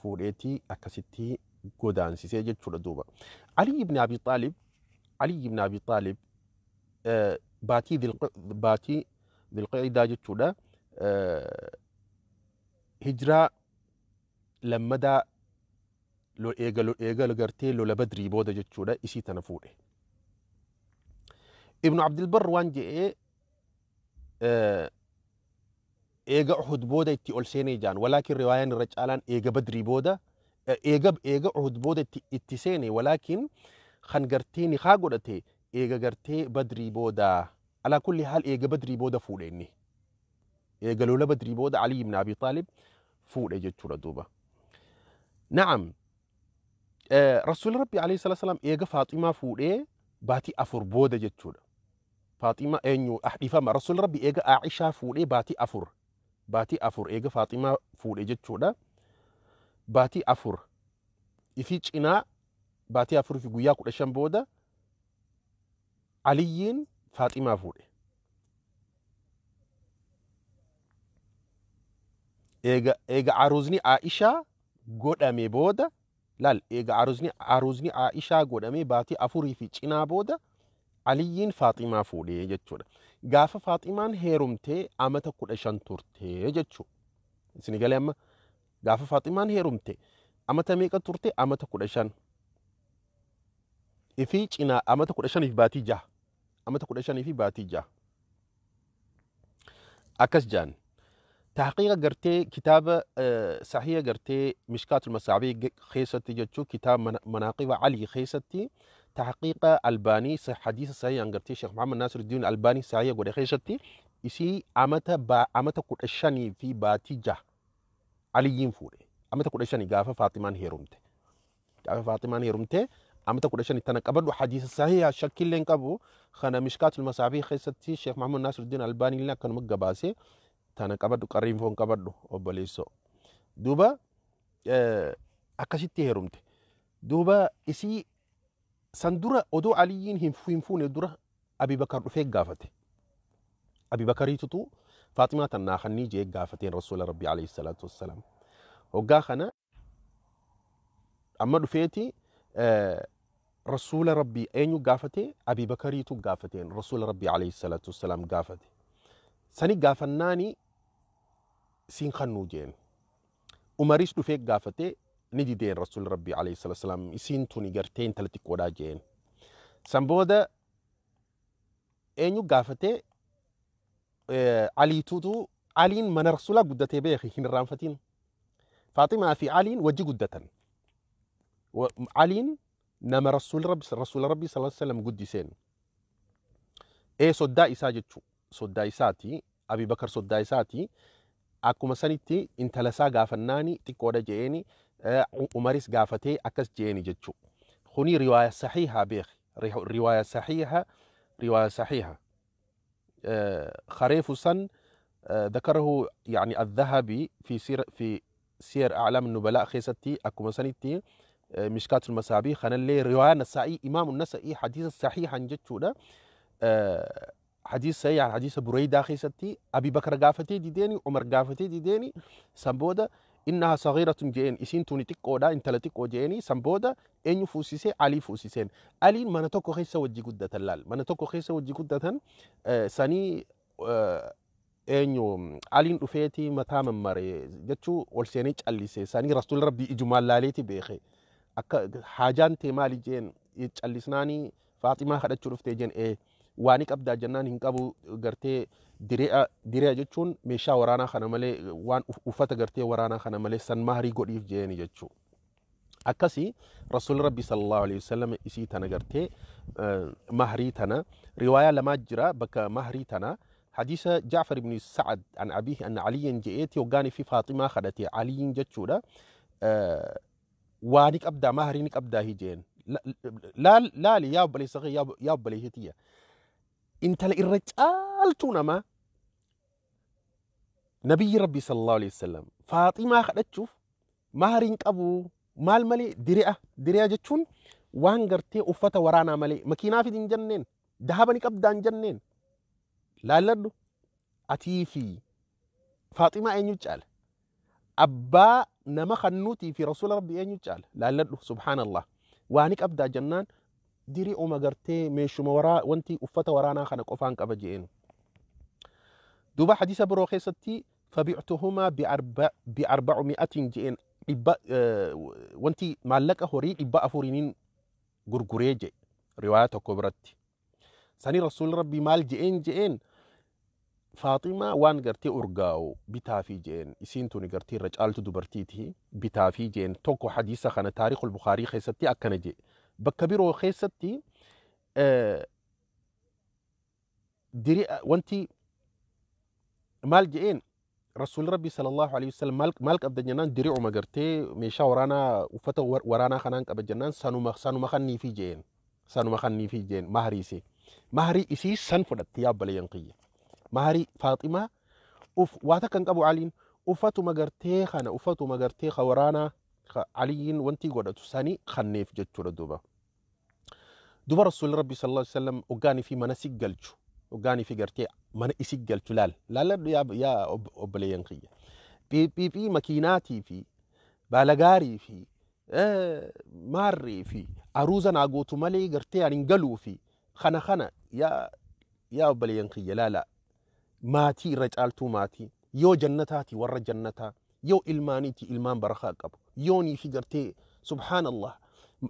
فوريتي أكستي قدان سيسي جتشودا دوبا علي بن أبي طالب علي بن أبي طالب baatii Dhulqa'idaa jechuudha. Hijiraa lammadaa eegala gartee lola badrii booda jechuudha isii tana fuudhe. Ibnu Abdilbar waan je'ee Eega Uhud booda itti ol seenee jaan, walaakin riwaayaan irra caalaan eega Badrii booda, eega Uhud booda itti seene, walaakin kan gartee nikaa godhate eega gartee Badrii booda. Alaa kulli haal, eega Badrii booda fuudhe inni. Eega lola Badrii booda Ali ibn Abi Taalib fuudhe jechuudha duuba. Na'am, Rasuulli Rabbi alayhi salaatu salaam eega Faaximaa fuudhee baatii 4 booda jechuudha. Faaximaa eenyu dhiifama, Rasuulli Rabbi eega Aishaa fuudhee baatii 4 eega Faaximaa fuudhe jechuudha. Baatii 4 ifii cinaa, baatii 4 fi guyyaa 15 booda Aliyyiin Faaximaa fuudhe. Eega aruuzni Aishaa godhame booda laal, eega aruuzni Aishaa godhame baatii 4 fi cinaa booda Aliyyiin Faaximaa fuudhee jechuudha. Gaafa Faaximaan heerumtee amata 15 turtee jechuudha. Isin galee amma, gaafa Faaximaan heerumte amata meeqa turte? Amata 15. Ifii cinaa, amata 15 fi baatii 6. Amata 15 fi baatii 6. Akkas jaan. Tahqiiqa gartee kitaaba sahiha gartee Mishkaatul Masaabii keessatti jechuu, kitaaba Manaaqiba Ali keessatti, tahqiiqa Albaanii hadiisa sahihan gartee Sheekh Muhammad Nasiruddin Albaanii sahiha godhe keessatti isii amata 15 fi baatii 6 Aliyyiin fuudhe. Amata 15 gaafa Faaximaan heerumte. Gaafa Faaximaan heerumte amata 15. Tana qabadhu, hadiisa sahiha shakkillee hin qabu. Kana Mishkaatul Masaabii keessatti Sheekh Muhammad Nasiruddin Albaanii illee akkanuma gabaase. Tana qabadhu, qarriinfoon qabadhu obboleessoo. Duuba akkasitti heerumte. Duuba isii san dura odoo Aliyyiin hin fuune dura Abi Bakar dhufee gaafate. Abi Bakariitutu Faaximaa tan naa kannii jee gaafateen Rasuula Rabbii alayhi salaatu wassalaam. Hoggaa kana amma dhufeeti Rasuula Rabbii eenyu gaafate? Abi Bakariitu gaafateen Rasuula Rabbii alayhi salaatu wassalaam gaafate. Sani gaafannaani siin kannuu jeen. Umaris dhufee gaafate, ni dideen Rasuulli Rabbii alayhi salaatu wassalaam, isiin tuni gartee intala xiqqoodhaa jeen. San booda eenyu gaafate? Aliitutu. Aliin mana Rasuulaa guddatee beeki, hin irraanfatin. Faaximaa fi Aliin wajji guddatan. Aliin nama Rasuula Rabbii sallallahu alaihi wasallam guddiseen. Ee, soddaa isaa jechuu, soddaa isaati. Abi Bakar soddaa isaati. Akkuma sanitti intala isaa gaafannaani xiqqoodha je'eeni. Umaris gaafatee akkas je'eeni jechuu. Kuni riwaaya sahiihaa beeki. Riwaaya sahiiha, riwaaya sahiiha. خريف سن ذكره يعني الذهبي في سير أعلام النبلاء خيستي، أكما سنتي مشكات المصابيح خنا اللي رواية نسائي، إمام النسائي، حديث صحيح عن جتشودا، حديث صحيح عن حديث بريدة خيستي. أبي بكر قافتي ديديني، عمر قافتي ديديني. San booda إنها صغيرة jeen, isiin tuni xiqqoodha, intala xiqqoo jeeni. San booda eenyu fuusisee? Alii fuusiseen. Aliin mana tokko keessa wajji guddatan laal, mana tokko keessa wajji guddatan. Sanii eenyu Aliin dhufeeti mataa mammare jechuu, ol seenee callise. Sanii Rasuulli Rabbii ijumaan laaleeti beeke. Akka haajaan tee maali jeen. Callisnaanii Faaximaa kadhachuu dhuftee jeen. Ee, waani qabdaa jennaan, hin qabu, gartee dire'a, dire'a jechuun meeshaa waraanaa kana malee, waan uffata gartee waraanaa kana malee, san mahrii godhiif jeeni jechuu. Akkasii Rasuulli Rabbi sallallahu alaihi wasallam isii tana gartee mahrii tana, riwaayaa lamaa jira bakka mahrii tana. Hadiisa Jaafar ibn Sa'ad an abiihi anna Aliyyan je'eeti, hoggaanii fi Faaximaa kadhate Aliyyin jechuudha. Waa ni qabdaa, mahrii ni qabdaa hi jeen. Laali yaa obboleessa kee, yaa obboleessa, intala irra caaltuu namaa, Nabiyyi Rabbi sallallahu alaihi wasallam Faaximaa kadhachuuf mahariin qabu maal malee, diri'a, diri'a jechuun waan gartee uffata waraanaa malee, makiinaa fidi hin jenneen, dahaba ni qabdaa hin jenneen. Laalladhu, atii fi Faaximaa eenyu caala? Abbaa nama kannuutii fi Rasuula Rabbi eenyu caala? Laalladhu, subhaanallah. Waa ni qabdaa jennaan, diri'uma gartee meeshuma waraa wanti uffata waraanaa kana qofaan qaba je'een. Duuba hadiisa biroo keessatti فبعتهما ب400 je'een, dhibba wanti maallaqa horii 400n gurguree jedhe riwaaya tokko biratti. Sanii Rasuulli Rabbii maal je'een? Faaximaa waan gartee urgaa'u bitaa fi jeen isiin tuni gartee irra caaltu dubartiiti bitaa fi jeen. Tokko hadiisa kana taarikhul Bukhaarii keessatti akkana jee. Bakka biroo keessatti wanti maal je'een rasuulli rabbi sallallahu alaihi wasallam maal qabda jennaan, diri'uma gartee meeshaa waraanaa, uffata waraanaa kanaan qaba jennaan, sanuma kanniifi jeen, sanuma kanniifi jeen. Mahariise maharii isii san fudhatte. Yaa obboleeyyan kiyya, maharii Faaximaa uf waa takka hin qabu. Aliin uffatuma gartee kana, uffatuma gartee ka waraanaa ka Aliyyiin wanti godhatu sani kanneef jechuudha. Duuba rasuulli rabbi sallallahu alaihi wasallam hoggaanii fi mana si galchu, hoggaanii fi gartee mana isi galchu, laal laalladhu yaa obboleeyyan kiyya, phiiphii makiinaatii fi baalagaarii fi maarree fi aruuza naa gootu malee gartee ani hin galuu fi kana. Yaa obboleeyyan kiyya, laala, maatii irra caaltuu, maatii yoo jannataati, warra jannataa yoo ilmaaniiti, ilmaan barakaa qabu yoonii fi gartee subhaanallah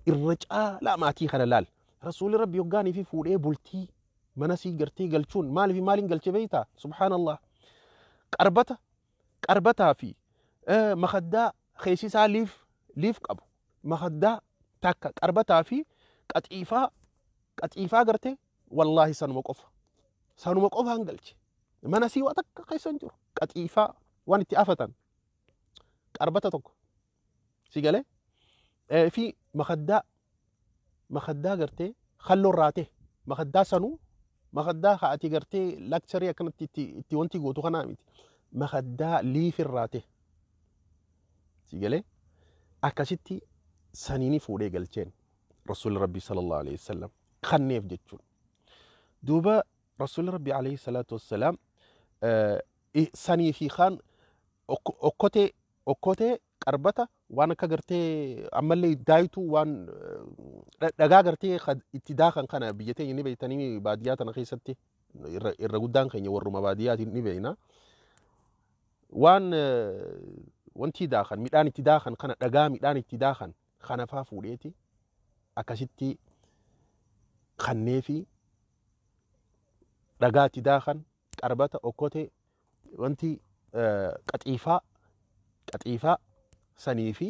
irra caalaa maatii kana laal. Rasuulli rabbi hoggaanii fi fuudhee bultii mana sii gartee galchuun maaliif maaliin galche beeytaa? Subhaanallah, qarbata qarbataa fi makaddaa keessi isaa liif qabu, makaddaa takka, qarbataa fi qaxiifaa gartee, wallaahi sanuma qofa, sanuma qofaan galche. Mana sii waa takka keessa hin jiru. Qaxiifaa waan itti afatan, qarbata tokko si galee fi makaddaa gartee halloo irraa ta'e, makaddaa sanuu makaddaa ati gartee luxury akkanatti itti wanti gootu kanaa miti, makaddaa liif irraa ta'e si galee. Akkasitti saniini fuudhee galcheen rasuulli rabbii sallallahu alaihi wasallam kanneef jechuudha. Duuba rasuulli rabbii alayhi salaatu wassalaam sanii fi kaan okkotee, qarbata, waan akka gartee ammallee daayituu, waan dhagaa gartee itti daakan kana biyya teenya ni beektanii, baadiyyaa tana keessatti irra guddaan keenya warruma baadiyyaatiin ni beekna. Waan wanti daakan, midhaan itti daakan kana, dhagaa midhaan itti daakan kana faa fuudheeti akkasitti kannee fi dhagaa itti daakan, qarbata, okkotee, wanti qaxiifaa sanii fi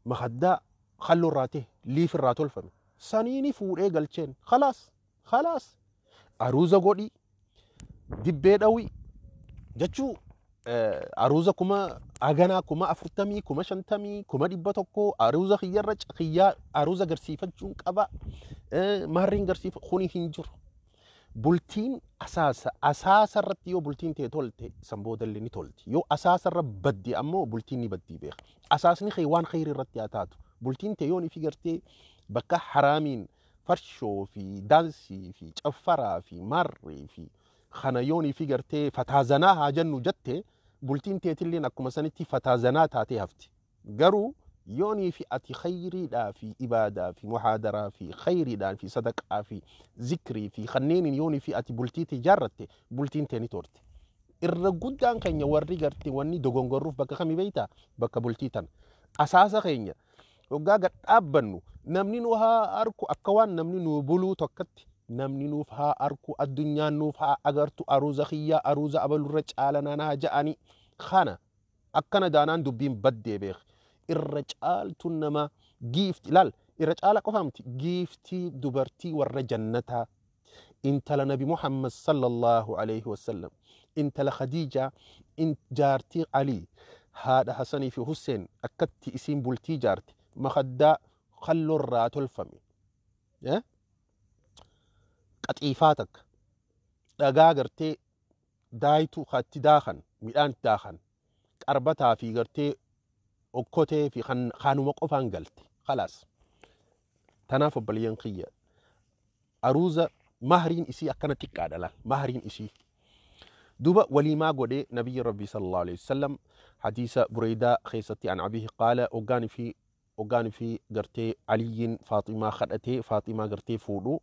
makaddaa halluu irraa ta'e, liif irraa tolfame saniini fuudhee galcheen. Khalaas, khalaas, aruuza godhi, dibbee dhawi jechuu, aruuza haganaa, 40,000, 50,000, 100,000, aruuza kiyyarra kiyyaa aruuza garsiifachuun qaba, maarriin garsiifa kuni hin jiru. Bultiin asaasa asaasa irratti yoo bultiin ta'e tolte, san boodallee ni tolti. Yoo asaasa irra baddi ammoo bultiin ni baddii beeka. Asaasni kee waan kheyrii irratti haa taatu. Bultiin ta'e yoon ifi gartee bakka haraamiin farshoo fi daansii fi caffaraa fi maarree fi kana yoon ifi gartee fataazanaa haa jennu jette, bultiin teetilleen akkuma sanitti fataazanaa taatee hafti. Garuu yoonii fi ati khayriidhaa fi ibaadaa fi muhaadaraa fi khayriidhaan fi sadaqaa fi zikrii fi kanneeniin yoonii fi ati bultii tee ijaarratte, bultiin tee ni toorte. Irra guddaan keenya warri garte wanni dogongorruuf bakka kamii beeytaa? Bakka bultii tana. Asaasa keenya hoggaa gad dhaabbannu namni nu haa arku, akka waan namni nu buluu tokkotti namni nuuf haa arku, addunyaan nuuf haa agartu, aruuza kiyyaa aruuza abalurra caalanaan haa ja'anii kana akkana daanaan dubbiin baddee beek. Irra caaltuun nama giifti ilaal, irra caala qofa miti, giiftii dubartii warra jannataa, intala nabi Muhammad sallallahu alaihi wasallam, intala Khadiijaa, jaartii Alii, haadha Hasanii fi Hussein, akkatti isiin bultii jaarte makaddaa kallorraa tolfame, qaxiifaa takka, dhagaa gartee daayituu itti daakan, midhaan itti daakan, qarbataa fi gartee okkotee fi kanuma qofaan galte. Khalaas. Tanaaf obboleeyyan kiyya, aruuza mahriin isii akkana xiqqaadha. Laal mahriin isii. Duuba waliimaa godhee nabiyyi rabbii sallallahu alaihi wasallam. Hadiisa Bureydaa keessatti an abihi qaala, hoggaani fi gartee Aliyyiin Faaximaa kadhatee Faaximaa gartee fuudhu,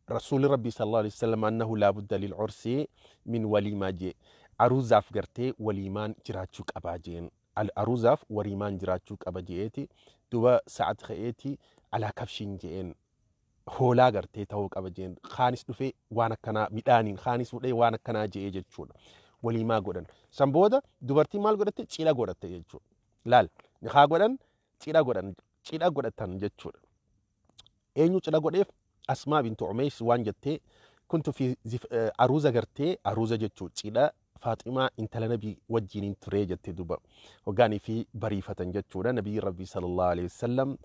rasuulli rabbii sallallahu alaihi wasallam annahu laa budda lil cursi min waliimaa jee. Aruuzaaf gartee waliimaan jiraachuu qabaa jeen, aruuzaaf waliimaan jiraachuu qaba je'eeti. Duuba sa'at ka'eeti alaa kabshiin je'een. Hoolaa gartee ta'uu qaba jeen. Kaanis dhufee waan akkanaa midhaaniin kaanis fuudhee waan akkanaa je'ee jechuudha. Waliimaa godhan. San booda dubartiin maal godhatte? Cidha godhatte jechuudha. Laal, nikaa godhan, cidha godhan, cidha godhatan jechuudha. Eenyu cidha godheef? Asmaa bintu Umeys waan jettee kuntu fi aruuza gartee aruuza jechuu cidha Faaximaa intala nabii wajjiniin turee jette duba. Hoggaanii fi bariifatan jechuudha. Nabii Rabbii sallallahu alaihi wasallam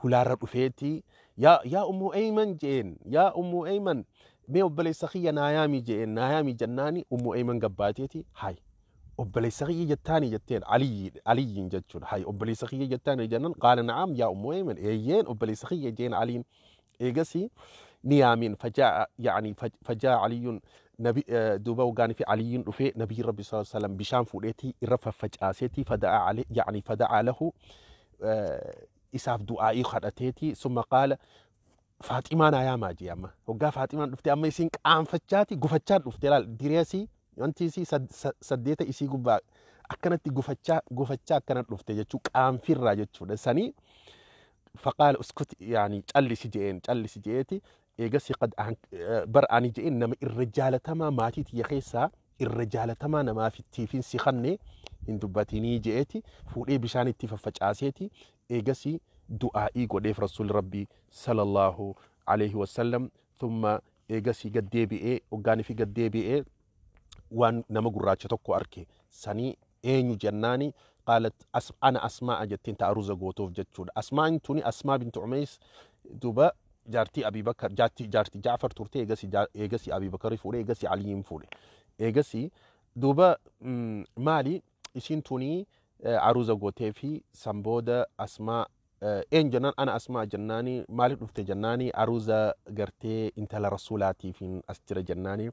hulaarra dhufeeti yaa Ummu Ayman jeen, yaa Ummu Ayman, mee obboleessa kiyya naayaami jeen. Naayaami jennaani Ummu Ayman gabbaateeti hay obboleessa kiyya jettaani jetteen, Aliyyiin jechuudha. Hay obboleessa kiyya jettaani jennaan, qaala na'am yaa Ummu Ayman, eeyyeen obboleessa kiyya jeen Aliin. Eegasii ni yaamin fajaa yaani fajaa Aliyyun nabi duuba hoggaanii fi Aliyyiin dhufee Nabii Rabbi sallallahu alaihi wasallam bishaan fuudheetii irra faffacaaseetii fada'aa ale yaani fada'aa lahu, isaaf du'aa'ii kadhateetii, summa qaala Faaximaa naa yaamaa jee. Amma hoggaa Faaximaan dhufte, amma isiin qaanfachaati gufachaa dhufte. Laal, direesii wanti isii saddeeta isii gubbaa akkanatti gufachaa gufachaa akkana dhufte jechuu, qaanfirraa jechuudha. Sanii faqaala uskut, yaani callisi je'een, callisi je'eeti. Eegasi qad bar ani je'een nama irra jaalatamaa maatii tiyya keessaa irra jaalatamaa namaaf ittiifin si kanne hin dubbatinii je'eeti fuudhee bishaan itti faffacaaseeti. Eegasi du'aa'ii godheef Rasuulli Rabbii sallallahu alaihi wasallam. Thumma eegasii gad deebi'ee, hoggaanii fi gad deebi'ee waan nama gurraacha tokko arke. Sanii eenyu jennaani, qaalat ana Asmaa'a jetteen, ta aruuza gootuuf jechuudha. Asmaa'in tuni Asmaa bintu Umeys duba jaartii Abii Bakar, jaartii Jaafar turte. Eegasi Abii Bakari fuudhe, eegasi Aliyin fuudhe. Eegasi duuba maali isiin tuni aruuza gootee fi san booda Asmaa eenyu jennaan, ana Asmaa jennaani, maaliif dhufte jennaani, aruuza gartee intala rasuulaatiifin as jira jennaani,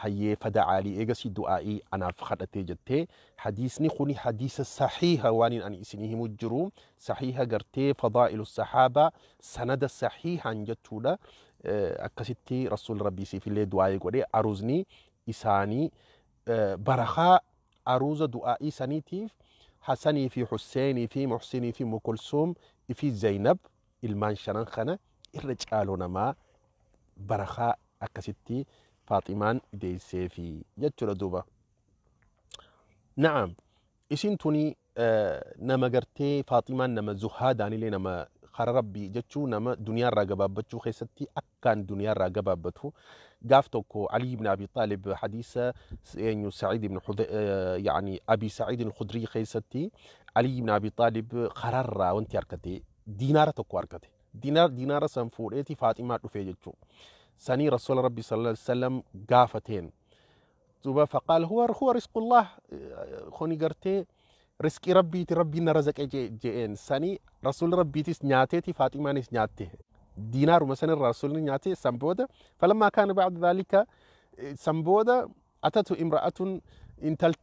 hayyee fada'aalii eegasii du'aa'ii anaaf kadhatee jettee. Hadiisni kuni hadiisa sahiiha, waan ani isinii himu jiru sahiiha gartee fadaa'ilu sahaabaa sanada sahiihaan jechuudha. Akkasitti Rasuul Rabbii siifillee du'aa'ii godhee aruuzni isaanii barakaa aruuza du'aa'ii saniitiif Hasanii fi Husseenii fi Muhsinii fi Mukulsuum fi Zaynab ilmaan shanan kana irra caaloo namaa barakaa akkasitti Faaximaan deesseefi jechuudha duuba. Na'am, isin tuni nama gartee Faaximaan nama zuhaadaanillee nama kara Rabbii jechuu nama duniyaarraa gabaabbachuu keessatti akkaan duniyaarraa gabaabbatu. Gaaf tokko Ali ibn Abi Xaalib hadiisa eenyu Sa'iid ibn yaani Abi Sa'iid al-Khudrii keessatti Ali ibn Abi Xaalib kararraa wanti harkate diinaara tokko harkate. Diinaara san fuudheeti Faaximaa dhufee jechuu. Sanii Rasuula Rabbii sallallahu alaihi wasallam gaafateen. Duuba faqaal huwa risqullah, kuni gartee riskii Rabbiiti, Rabbiin na razaqe je'een. Sanii Rasuulli Rabbiitis nyaateeti, Faaximaanis nyaatte. Diinaaruma sanirraa Rasuulli nyaate. San booda falammaa kaana ba'da dhaalika, san booda atatu imra'atun,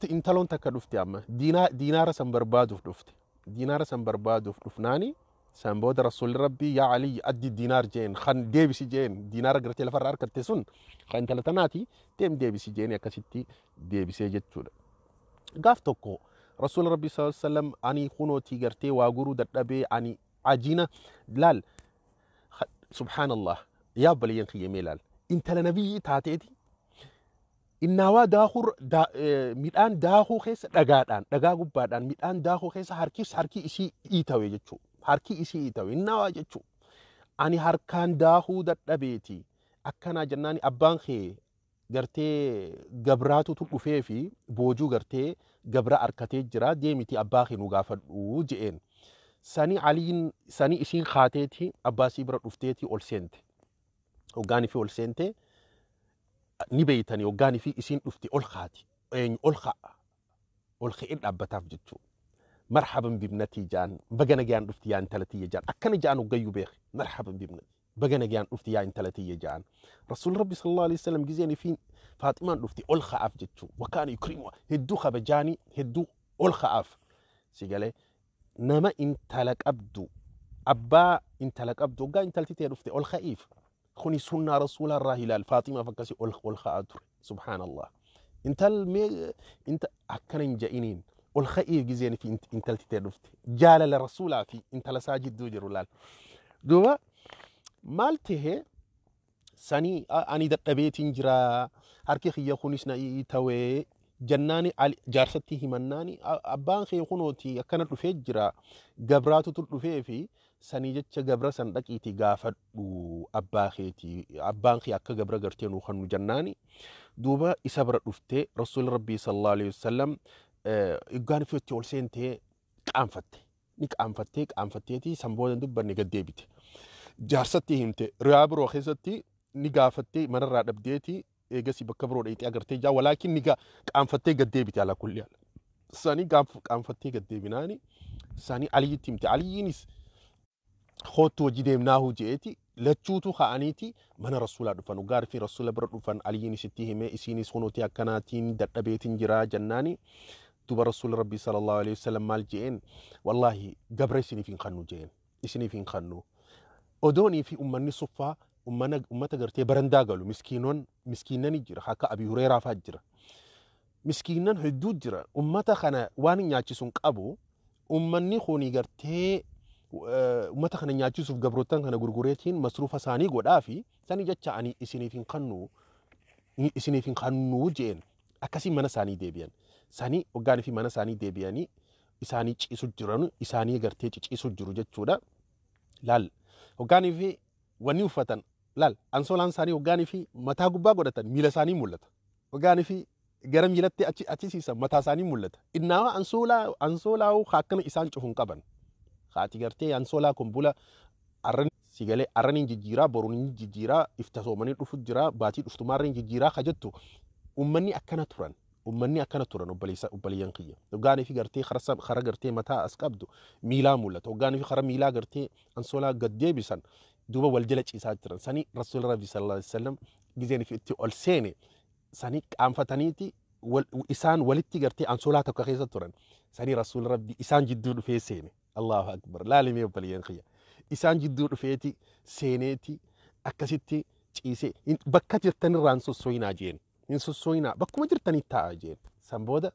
intaloon takka dhufte. Amma diinaara san barbaaduuf dhufte. Diinaara san barbaaduuf dhufnaani san booda Rasuulli Rabbii yaa Ali addi diinaar jeen, kan deebisi jeen. Diinaara gartee lafarraa harkatte sun kan intala tanaati, deem deebisi jeen. Akkasitti deebisee jechuudha. Gaaf tokko Rasuulli Rabbii sallallahu alaihi wasallam ani kunootii gartee waa guruu dadhabee ani ajiina. Laal, subhaanallah, yaa obboleeyyan kiyya, mee laal, intala nabiyyi taateeti innaawaa daakuu midhaan daakuu keessa dhagaadhaan dhagaa gubbaadhaan midhaan daakuu keessa harki isii iitawe jechuu, harki isii iitawe innaawaa jechuu. Ani harkaan daakuu dadhabeeti akkanaa jennaani, abbaan kee gartee gabraatutu dhufee fi boojuu gartee gabra harkatee jira, deemiti abbaa kee nu gaafadhu je'een. Sanii Aliin sanii isiin kaateeti abbaasii bira dhufteeti ol seente. Hoggaanii fi ol seente ni beeytanii, hoggaanii fi isiin dhufte ol kaati. Eenyu ol ka'a. Ol ka'ee dhaabbataaf jechuudha. Marhaban bibnatii jaan, baga nagaan dhufti yaa intala tiyya jaan. Akkana jaan hoggayyuu beeke. Marhaban bibnatii. Baga nagaan dhufti yaa intala tiyya jaan. Rasuul Rabbi sallallahu alaihi wasallam gizeen fi Faaximaan dhufti ol ka'aaf jechuudha. Wakaan yukrimu, hedduu kabajaanii, hedduu ol ka'aaf. Si galee nama intala qabdu, abbaa intala qabdu, hoggaa intalti ta'e dhufte ol ka'iif. Kuni sunnaa rasuulaa irraa ilaal. Faaximaaf akkasii ol ka'aa ture. Subhaanallah. Intal mee inta akkana hin ja'iniin ol ka'iif gizeen fi intalti ta'e dhufte. Jaalala rasuulaa fi intala isaa jidduu jiru laal. Duuba Maal tahee sanii ani dadhabeetiin jira, harki kiyya kunis na tawee jannaani jaarsatti himannaani, abbaan kee kunooti akkana dhufee jira, gabraatutu dhufee fi sanii jecha gabra san dhaqiitii gaafadhu abbaa keetii, abbaan kee akka gabra gartee nuu kannu jannaani. Duuba isa bira dhuftee Rasuulli Rabbii sallallahu alaihi wasallam hoggaan fi itti ol seentee qaanfatte, ni qaanfattee qaanfatteetii san booda dubbanne gad deebite. Jaarsatti himte, riyaa biroo keessatti ni gaafattee manarraa dhabdeeti, eegasii bakka biroo dheeyxee agartee jaa, walaakin ni qaanfattee gad deebite. Ala kulli haal sanii qaanfattee gad deebinaani sanii Aliyyitti himte. Aliyyiinis koottu hojii deemnaahu je'eeti, lachuutu ka'aniiti mana Rasuulaa dhufan. Gaarii fi Rasuula bira dhufan. Aliyyiinis itti hime, isiinis kunuuti akkanaatiin dadhabeetiin jira jennaani. Duuba Rasuulli Rabbii sallallahu alaihi wasallam maal je'een? Wallaahi gabra isiniif hin kannu je'een, isiniif hin kannu. Odoonii fi ummanni suffaa ummata gartee barandaa galu, miskiinon miskiinani jira, akka Abi Hureeraa fa'aa jira, miskiinan hedduu jira, ummata kana waan nyaachisu hin qabu. Ummanni kuni gartee ummata kana nyaachisuuf gabrootan kana gurgureetiin masruufa isaanii godhaa fi sani jecha ani isiniif hin kannu, isiniif hin kannuu jeen. Akkasii mana isaanii deebi'an. Sanii hoggaanii fi mana isaanii deebi'anii isaanii ciisu jiran, isaanii gartee ciciisu jiru jechuudha. Laal, hoggaanii fi wanni uffatan, laal, ansoolaan isaanii hoggaanii fi mataa gubbaa godhatan miila isaanii mul'ata. Hoggaanii fi gara miilatti achi achisiisan mataa isaanii mul'ata. Innaa ansoolaa ansoolaa akkana isaan cufu hin qaban. Haati gartee ansoolaa kun bula arran sigalee arraniin jijjiiraa, boruun jijjiiraa, ifta soomanii dhufu jira, baatii dhuftumaarreen jijjiiraa ka jettu. Ummanni akkana turan. Ummanni akkana turan, obboleessa obboleeyyan kiyya. Hoggaanii fi gartee kara gartee mataa as qabdu miilaa mul'ata. Hoggaanii fi kara miilaa gartee ansoolaa gad deebisan, duuba wal jala ciisaa jiran. Sanii Rasuula Rabbi sallallahu alaihi wasallam gizeen fi itti ol seene sanii qaanfataniiti isaan walitti gartee ansoolaa tokko keessa turan. Sanii Rasuula Rabbi isaan jidduu dhufee seene. Allahu akbar, laalimee obboleeyyan kiyya. Isaan jidduu dhufeeti seeneeti akkasitti ciisee, bakka jirtanirraa hin sossooyinaa jeen. Hin sossooyinaa, bakkuma jirtanii taa'aa jeen. San booda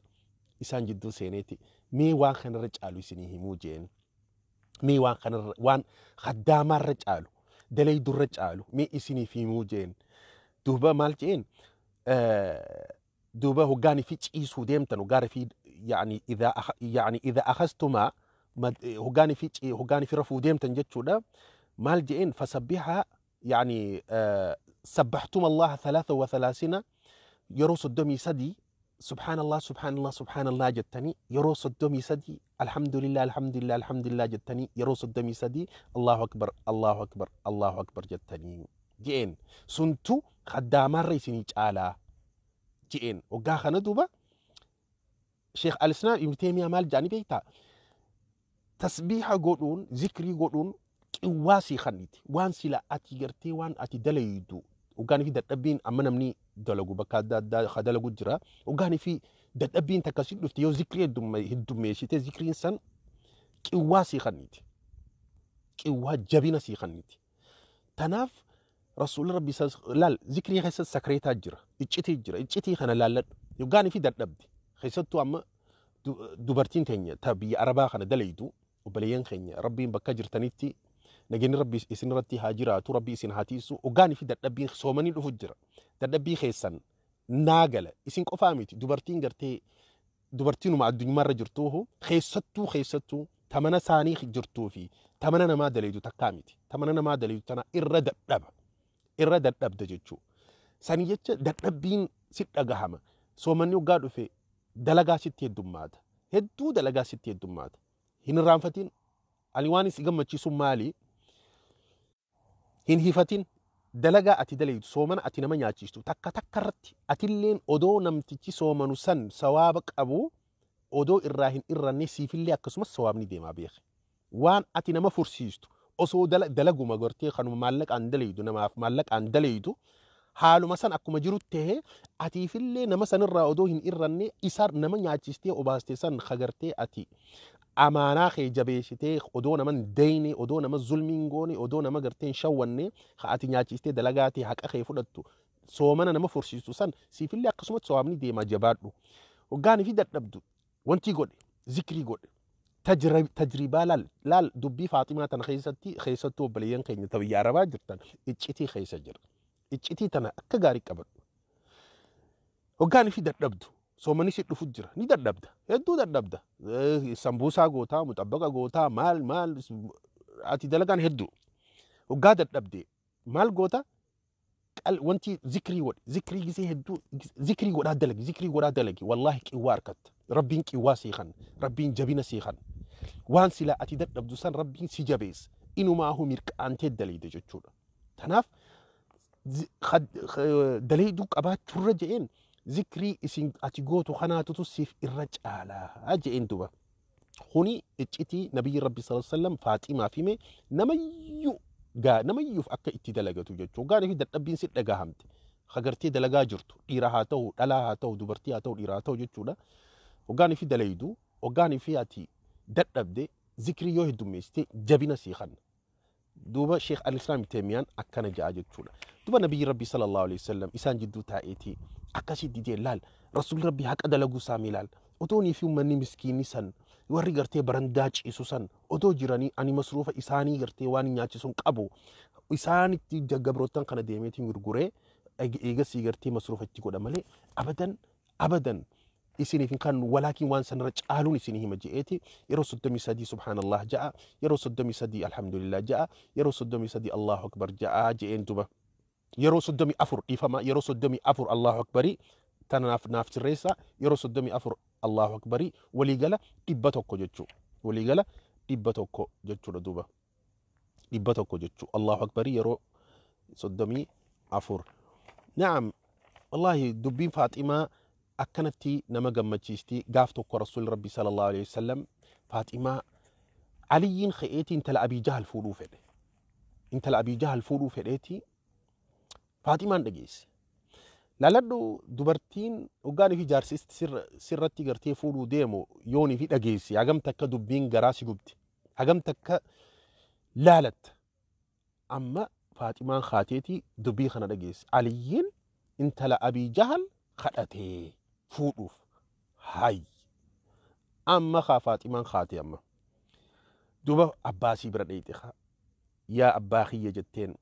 isaan jidduu seeneeti mee waan kanarra caalu isinii himuu jeen. Mee waan kanarra, waan khaddaamaarra caalu, dalaydurra caalu mee isiniif himuu jeen. Duuba maal jeen? Duuba hoggaanii fi ciisuu deemtan, hoggaanii fi yaani idhaa yaani idhaa akhastumaa hoggaanii fi rafuu deemtan jechuudha. Maal jeen? Fasabbihaa, yaani sabbaxtuma Allaha 33, yeroo 33 subhaanallah subhaanallah subhaanallah jettanii, yeroo 33 alhamdulillah alhamdulillah alhamdulillah jettanii, yeroo 33 Allahu akbar Allahu akbar Allahu akbar jettanii je'een, suntu khaddaamaarra isinii caalaa je'een. Waggaa kana duuba Sheekh Al-Islaam Ibn Taymiyaa maal jedhanii beektaa? Tasbiiha godhuun, zikrii godhuun qiwwaa sii kenniti. Waan sila ati gartee waan ati dalaydu hoggaanii fi dadhabbiin, amma namni dalagu bakka adda addaa ka dalagu jira, hoggaanii fi dadhabbiin takka si dhufte, yoo zikrii heddummeessite zikriin san qiwwaa sii kenniti. Qiwwaa jabina sii kenniti. Tanaaf Rasuulli Rabbi laal, zikrii keessa sakreetaa jira, iccitii jira, iccitii kana laalladhu. Hoggaanii fi dadhabde, keessattuu amma dubartiin teenya ta biyya Arabaa kana dalaydu, obboleeyyan keenya, Rabbiin bakka jirtanitti nageenyi Rabbi isin irratti haa jiraatu, Rabbi isin haa tiisu. Hoggaanii fi dadhabbiin soomanii dhufu jira. Dadhabbii keessan naa gala. Isin qofaa miti, dubartiin gartee dubartiinuma addunyaarra jirtuuhu, keessattuu tamana isaanii jirtuu fi tamana namaa dalaydu takkaa miti. Tamana namaa dalaydu tana irra dadhaba. Irra dadhabda jechuudha. Sanii jecha dadhabbiin si dhagahama. Soomanni hoggaa dhufe dalagaa sitti heddummaata. Hedduu dalagaa sitti heddummaata. Hin irraanfatin. Ani waan si gammachiisu maali? Hin hifatin. Dalagaa ati dalaydu, soomana ati nama nyaachistu takka takka irratti atilleen odoo namtichi soomanu san sawaaba qabu odoo irraa hin irranne, siifillee akkasumas sawaabni deemaa beeke. Waan ati nama fursiistu osoo dalaguma gartee kanuma maallaqaan dalaydu, namaaf maallaqaan dalaydu, haaluma san akkuma jiru tahee atiifillee nama sanirraa odoo hin irranne isa nama nyaachistee obaastee san kagartee ati amaanaa kee jabeessitee odoo nama hin deyne, odoo nama zulmii hin goone, odoo nama gartee hin shawwanne, ka ati nyaachistee dalagaa ta'e haqa kee fudhattu, soomana nama fursiistu san siifillee akkasumas sawaabni deemaa. Jabaadhu. Hoggaanii fi dadhabdu wanti godhe zikrii godhe. Tajribaa laal laal dubbii Faaximaa tana keessatti keessattuu obboleeyyan keenya ta biyya Arabaa jirtan iccitii keessa jira. Iccitii tana akka gaarii qabadhu. Hoggaan fi dadhabdu soomani si dhufu jira ni dadhabda, hedduu dadhabda. Sambuusaa gootaa, muxabbaqa gootaa, maal maal ati dalagaan hedduu. Hoggaa dadhabde maal goota? Wanti zikrii godhi, zikrii gisee hedduu zikrii godhaa dalagi, zikrii godhaa dalagi. Wallaahi qiwwaa harkatta. Rabbiin qiwwaa sii kan, Rabbiin jabina sii kan. Waan silaa ati dadhabdu san Rabbiin si jabeessa. Inumaahu mirqaantee dalayde jechuudha. Tanaaf dalayduu qabaachuurra je'een zikrii isin ati gootu kanaatutu siif irra caalaa je'een duba. Kuni iccitii nabiyyi Rabbi sallallahu alaihi wasallam Faaximaaf hime, namayyuu gaa namayyuuf akka itti dalagatu jechuudha. Gaanii fi dadhabbiin si dhagahamte. Hagartee dalagaa jirtu dhiira haa ta'u, dhalaa haa ta'u, dubartii haa ta'u, dhiira haa ta'u jechuudha. Hoggaanii fi dalaydu, hoggaanii fi ati dadhabde zikrii yoo heddummeessite jabina sii kanna. Duuba Sheekh Al-Islaam Teemiyaan akkana ja'a jechuudha. Duuba nabiyyi Rabbi sallallahu alaihi wasallam isaan jidduu taa'eetii akkasitti didee laal Rasuulli Rabbi haqa dalaguu isaa ilaal. Otoonii fi uummanni miskiinni san warri gartee barandaa ciisu san otoo jiranii ani masruufa isaanii gartee waan nyaachisuun qabu isaanitti gabroottan kana deemeetiin gurguree eegasii gartee masruufa itti godha malee abadan abadan isiniif hin kannu, walaakin waan sanarra caaluun isinii hima je'eeti yeroo 33 subhaanallah ja'a, yeroo 33 alhamdulillah ja'a, yeroo 33 Allahu akbar ja'a je'een duba. Yeroo 34, dhiifama, yeroo 34 Allahu akbarii tanaaf naaf sirreessa, yeroo 34 Allahu akbarii, waliigala 100 jechuu, waliigala 100 jechuudha duuba, 100 jechuu Allahu akbarii yeroo 34. Naam, wallaahi dubbiin Faaximaa akkanatti nama gammachiisti. Gaaf tokko Rasuulli Rabbi sallallahu alaihi wasallam Faaximaa Aliyyiin ka'eetii intala Abii Jahal fuudhuu fedhe. Intala Abii Jahal fuudhuu fedheetii Faaximaan dhageesse. Laaladhu, dubartiin hoggaanii fi jaarsi sirratti gartee fuudhuu deemu yoonii fi dhageessi hagam takka dubbiin garaa si gubdi, hagam takka laalatta. Amma Faaximaan kaateetii dubbii kana dhageesse. Aliyyiin intala Abii Jahal kadhatee fuudhuuf. Hay! Amma kaa Faaximaan kaatee amma. Duuba abbaasii bira dheeyxe kaa. Yaa abbaa kiyya jetteen,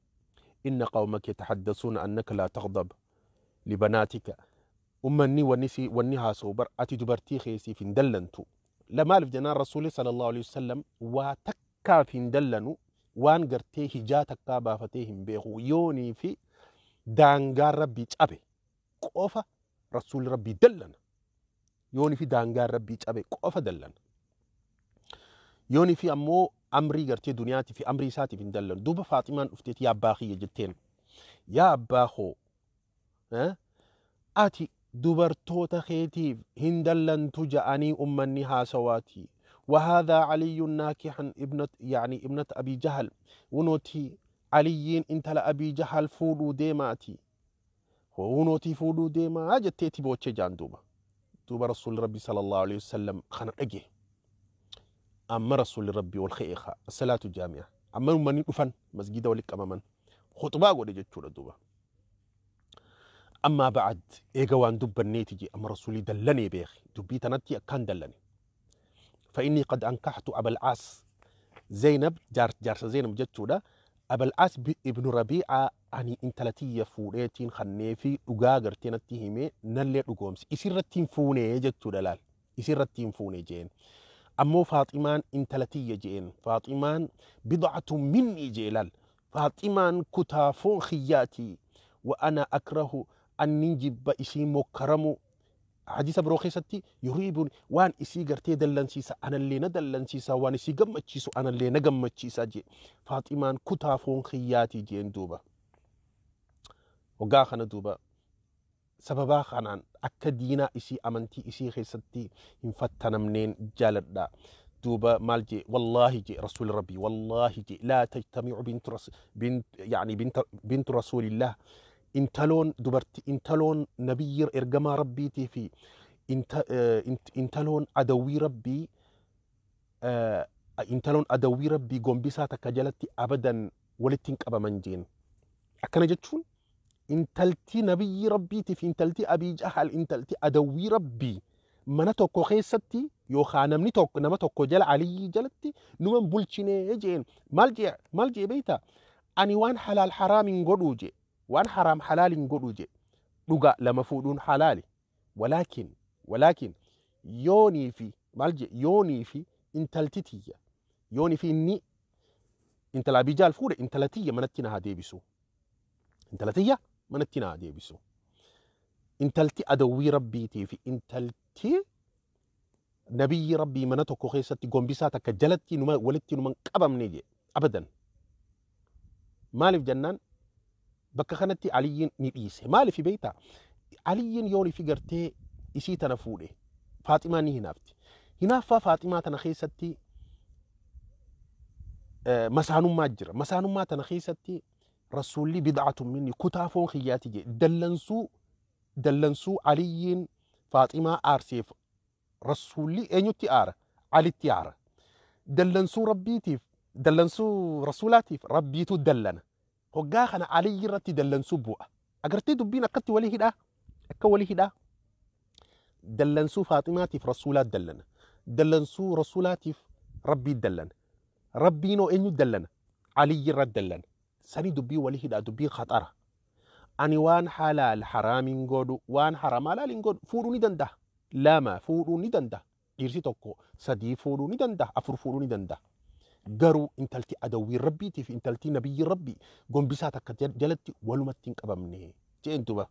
inna qawmaka yatahaddasuuna annaka laa taghdab libanaatika. Ummanni wanni si wanni haasa'u bar ati dubartii keessiif hin dallantu. La maaliif jennaan Rasuulli sallallahu alaihi wasallam waa takkaaf hin dallanu, waan gartee hijaa takkaa baafatee hin beeku, yoonii fi daangaan Rabbii cabe qofa Rasuulli Rabbii dallana. Yoonii fi daangaan Rabbii cabe qofa dallana. Yoonii fi ammoo amrii gartee duniyaatii fi amrii isaatiif hin dallanu. Duuba Faaximaan dhufteeti yaa abbaa kiyya jetteen. Yaa abbaa koo, ati dubartoota keetiif hin dallantu ja'anii ummanni haasawaati. وهذا علي ناكحا ابنة يعني ابنة أبي جهل، ونوتي عليين انت أبي جهل فولو ديماتي ونوتي فولو ديما جتيتي بوتشي جان. دوبا دوبا رسول ربي صلى الله عليه وسلم خنا أجي أما رسول ربي والخيخة الصلاة الجامعة أما من يدفن مسجد ولك أماما خطبة قولي جتشورة. دوبا أما بعد إيجا وان دب النيتجي أما رسولي دلني بيخي دبي تنتي أكان دلني، فإني قد أنكحت أبا العاص زينب جار جارس زينب جتشورة أبا العاص ابن ربيعة أني انتلتي فوريتين خنيفي dhugaa natti himee nallee dhugoomse isirratti hin fuunee jechuudha. Laal, isirratti hin fuune jeen. Ammoo Faaximaan intalatiyya jeen, Faaximaan bidcatu minni jee. Laal, Faaximaan kutaa foon kiyyaati. Wa ana akrahu annin jibba isii mokkaramu. Hadiisa biroo keessatti yuriibuun waan isii gartee dallansiisa anallee na dallansiisa, waan isii gammachiisu anallee na gammachiisa jee. Faaximaan kutaa foon kiyyaati jeen. Duuba waggaa kana duuba sababaa kanaan akka diinaa isii amantii isii keessatti hin fattanamneen jaaladha. Duuba maal jee? Wallaahi jee Rasuuli Rabbii, wallaahi jee, laa tajtamicu bintu bint yani bintu rasuulillah, intaloon dubarti intaloon nabiyyi ergamaa Rabbiitii fi intaloon adawwii Rabbii, intaloon adawwii Rabbii gombisaa takka jalatti abadan walitti hin qabaman jeen. Akkana jechuun intalti nabiyyi Rabbiitii fi intalti Abii Jahal, intalti adawwii Rabbii Mana tokko keessatti yookaan namni tokko nama tokko jala Aliyyi jalatti numan bulchinee jeen. Maal jee, maal jee beeyta? Ani waan halaal haraam hin godhuu jee, waan haraam halaal hin godhuu jee. Dhugaa lama fuudhuun halaali, walaakin yoonii fi maal jee, yoonii fi intalti tiyya, yoonii fi inni intala Abijaal fuudhe, intala tiyya manatti na haa deebisu, intala tiyya manatti na haa deebisu. Intalti adawwii rabbiitii fi intalti nabiyyi rabbii mana tokko keessatti gombisaa takka jalatti numa walitti numa hin qabamne jee abadan. Maaliif jennaan bakka kanatti Aliyyiin ni dhiise. Maaliif beektaa? Aliyyiin yoon fi gartee isii tana fuudhe Faaximaa ni hinaafti. Hinaaffaa Faaximaa tana keessatti masaanummaa jira. Masaanummaa tana keessatti rasuulli bid'atun minni, kutaa foon kiyyaati jee. Dallansuu Aliyyiin Faaximaa aarseef rasuulli eenyutti aara? Alitti aara. Dallansuu rabbiitiif, dallansuu rasuulaatiif rabbiitu dallana. Hoggaa kana Aliyyi irratti dallansuu bu'a. Agartee dubbiin akkatti walii hidhaa? Akka walii hidhaa? Dallansuu Faaximaatiif rasuulaa dallana. Dallansuu rasuulaatiif rabbii dallana. Rabbiinoo eenyu dallana? Aliyyi irra dallana. Sani dubbii walii hidhaa, dubbiin khaxara. Ani waan halaal haraam hin godhu, waan haraam halaal hin godhu. Fuudhuu ni danda'a. Lama fuudhuu ni danda'a. Dhiirsi tokko sadii fuudhuu ni danda'a, afur fuudhuu ni danda'a. Garuu intalti adawwii rabbiitii fi intalti nabiyyi rabbii gombisaa takka jalatti walumatti hin qabamne jeen duba.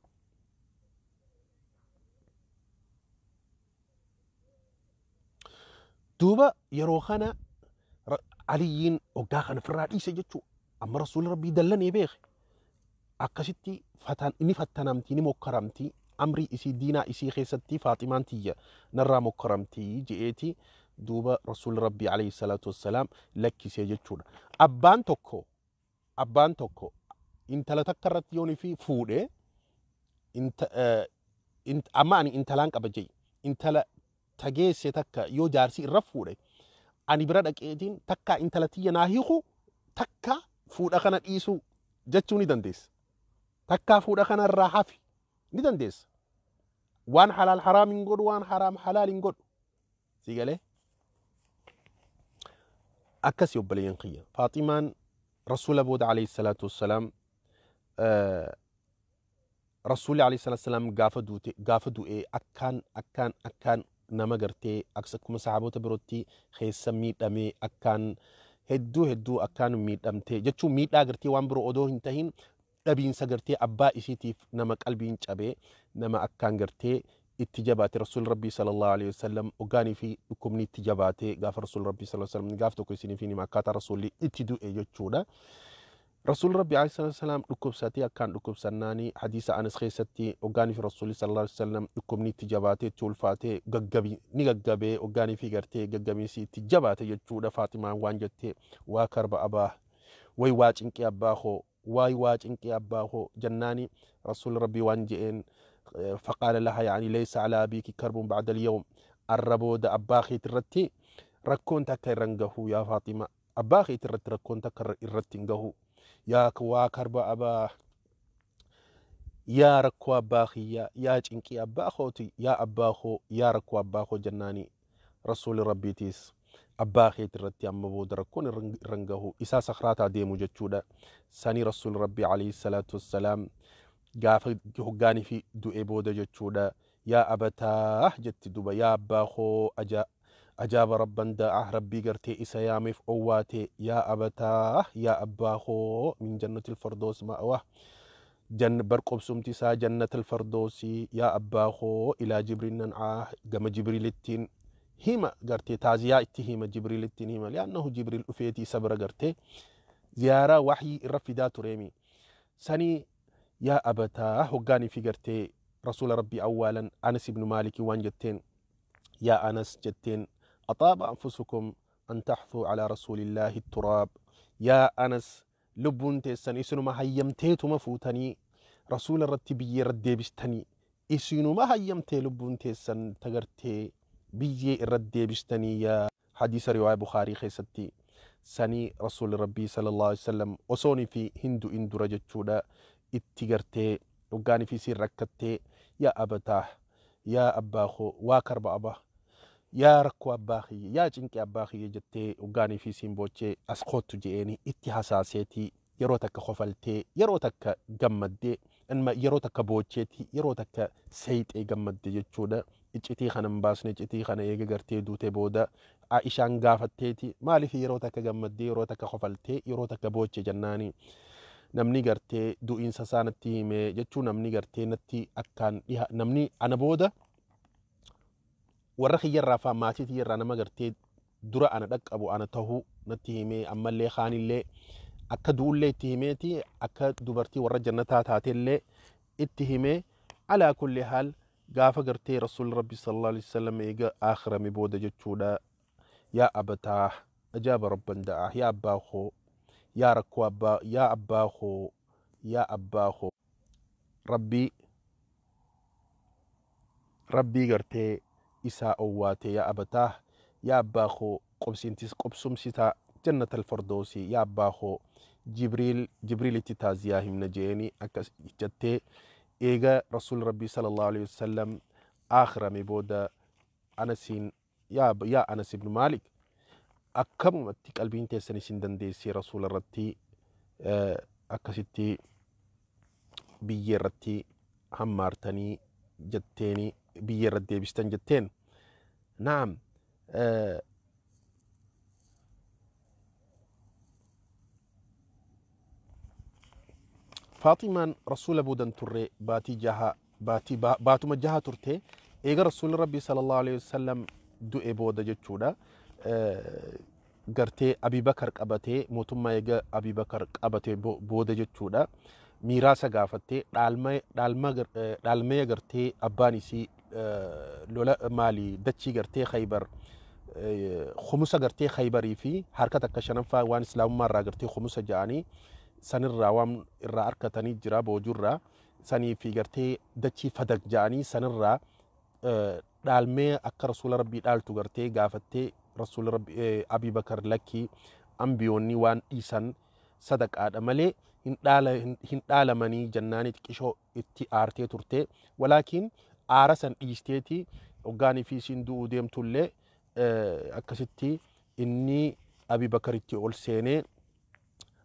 Duuba yeroo kana Aliyyiin hoggaa kana ofirraa dhiise jechuu. Amma rasuulli rabbii dallanee beeke. Akkasitti inni fattanamtii, ni mokkaramtii, amrii isii diinaa isii keessatti Faaximaan tiyya narraa mokkaramtii je'eeti duuba rasuulli rabbii alayhi salaatu wassalaam lakkisee jechuudha. Abbaan tokko intala takka irratti yoon fi fuudhee, amma ani intalaan qaba jee, intala tageesse takka yoo jaarsi irra fuudhe, ani bira dhaqeetiin takka intala tiyya naa hiiku, takka fuudha kana dhiisuu jechuu ni dandeessa. Takka fuudha kana irraa hafi ni dandeessa. Waan halaal haraam hin godhu, waan haraam halaal hin godhu. Si galee? Akkasi obboleeyyan kiyya. Faaximaan rasuula booda alayhi salaatu wassalaam, rasuulli alayhi salaatu wassalaam gaafa duute, gaafa du'ee akkaan akkaan akkaan nama gartee akkuma sahaabota birootti keessa miidhamee, akkaan hedduu hedduu akkaan miidhamtee jechuun, miidhaa gartee waan biroo odoo hin tahin dhabiinsa gartee abbaa isiitiif nama qalbiin cabee, nama akkaan gartee itti jabaate. Rasuul rabbii sallallahu alaihi wasallam hoggaanii fi dhukkubni itti jabaate, gaafa rasuul rabbii sallallahu alaihi wasallam, gaaf tokko isiniif hima akkaataa rasuulli itti du'e jechuudha. Rasuul rabbii alaihi wasallam dhukkubsatee akkaan dhukkubsannaanii, hadiisa Anas keessatti, hoggaanii fi rasuulli sallallahu alaihi wasallam dhukkubni itti jabaatee, itti ulfaatee, gaggabii ni gaggabee, hoggaanii fi gartee gaggabiinsi itti jabaate jechuudha. Faaximaan waan jettee, "Waa karba abaa, way waa cinqii abbaa koo, waay waa cinqii abbaa koo," jennaani rasuul rabbii waan je'een, فقال لها يعني ليس على أبيك كرب بعد اليوم، arra booda abbaa keeti irratti rakkoon takka irra hin gahu yaa Faaxima, abbaa keeti irratti rakkoon takka irratti hin gahu. Yaa waa karba abaa, yaa rakkoo abbaa kiyya, yaa cinqii abbaa kooti, yaa abbaa koo, yaa rakkoo abbaa koo jennaani rasuulli rabbiitiis abbaa keeti irratti amma booda rakkoon irra hin gahu. Isaa sakraataa deemu jechuudha. Sanii rasuulli rabbii alayhi salaatu wassalaam gaafa hoggaanii fi du'e booda jechuudha, "Yaa abataa," jetti duba, "yaa abbaa koo." Ajaaba rabban da'a, rabbii gartee isa yaameef owwaate. "Yaa abataa, yaa abbaa koo, min jannatil fardoos ma'wa," jan barqobsumti isaa jannatal fardoosii, "Yaa abbaa koo, ilaa Jibriil nancaa," gama Jibriilittiin hima, gartee taaziyaa itti hima, Jibriilittiin hima, li'annahu Jibriil dhufeetii isa bira gartee ziyaaraa waxyii irra fidaa tureemi. Sanii "Yaa abataa." Hoggaanii fi gartee rasuula rabbii awwaalan, Anas ibnu Maalikii waan jetteen, "Yaa Anas," jetteen, "أطاب أنفسكم أن تحثوا على رسول الله التراب." Yaa Anas, lubbuun teessan isinuma hayyamteetuma fuutanii rasuula irratti biyyee irra deebistanii, isinuma hayyamtee lubbuun teessan tagartee biyyee irra deebistanii. Yaa hadiisa riwaaya Bukaarii keessatti. Sanii rasuulli rabbii sallallahu alaihi wasallam osoonii fi hin du'in dura jechuudha itti gartee hoggaanii fi siin rakkattee, "Yaa abataa, Yaa abbaa koo, waa karba abaa, yaa rakkoo abbaa kiyya, yaa cinqii abbaa kiyya jettee hoggaanii fi isiin boochee as koottu je'eeni itti hasaaseetii yeroo takka kofaltee, yeroo takka gammaddee, yeroo takka boocheetii, yeroo takka seeyxee gammadde jechuudha. Iccitii kana hin baasne. Iccitii kana eega gartee duute booda Aishaan gaafatteeti, maaliif yeroo takka gammaddee, yeroo takka kofaltee, yeroo takka booche jennaani, namni gartee du'iinsa isaa natti hime jechuu, namni gartee natti akkaan dhiha, namni ana booda warra kiyyarraa faa maatii kiyyarraa nama gartee dura ana dhaqqabu ana tahuu natti hime, ammallee kaanillee akka du'ullee itti himeeti, akka dubartii warra jannataa taatellee itti hime. Alaa kulli haal, gaafa gartee Rasuulli Rabbi sallallahu alaihi wasallam eega aakhirame booda jechuudha, yaa abataa ajaaba rabban da'a, yaa abbaa koo, yaa rakkoo abbaa, yaa abbaa koo, yaa abbaa koo, Rabbii gartee isaa owwaate, yaa abataa, yaa abbaa koo, qobsiintis qobsumsitaa jannat alfardoosii, yaa abbaa koo, Jibriil Jibriilitti taaziyaa himna jeeni akkas jettee. Eega Rasuul Rabbii sallallahu alaihi wasallam aakhirame booda Anasiin, yaa Anas ibn Maalik, akkamumatti qalbiin teessan isin dandeessee Rasuula irratti akkasitti biyyee irratti hammaartanii jetteeni, biyyee irratti deebistan jetteen? Naam. Faaximaan Rasuula boodan turre baatii jaha, baatii baatuma jaha turte. Eega Rasuulli Rabbii sallallahu alaihi wasallam du'e booda jechuudha. Gartee Abii Bakar qabatee mootummaa, eega Abii Bakar qabatee booda jechuudha. Miiraasa gaafattee, dhaalmaya gartee abbaan isii lola maali dachii gartee Khaybar, khumusa gartee Khaybarii fi harka takka shanaffaa waan islaamummaa irraa gartee khumusa ja'anii sanirraa waan irraa harkatanii jira boojurraa sanii fi gartee dachii Fadak ja'anii sanirraa dhaalmee akka Rasuula Rabbii dhaaltu gartee gaafattee. Rasuula Rabbi Abii Bakar lakkii, ambiyoonni waan dhiisan sadaqaadha malee hin dhaalamanii jennaanii xiqqishoo itti aartee turte. Walaakiin aara san dhiisteeti hoggaanii fi isiin du'uu deemtullee akkasitti inni Abii Bakaritti ol seenee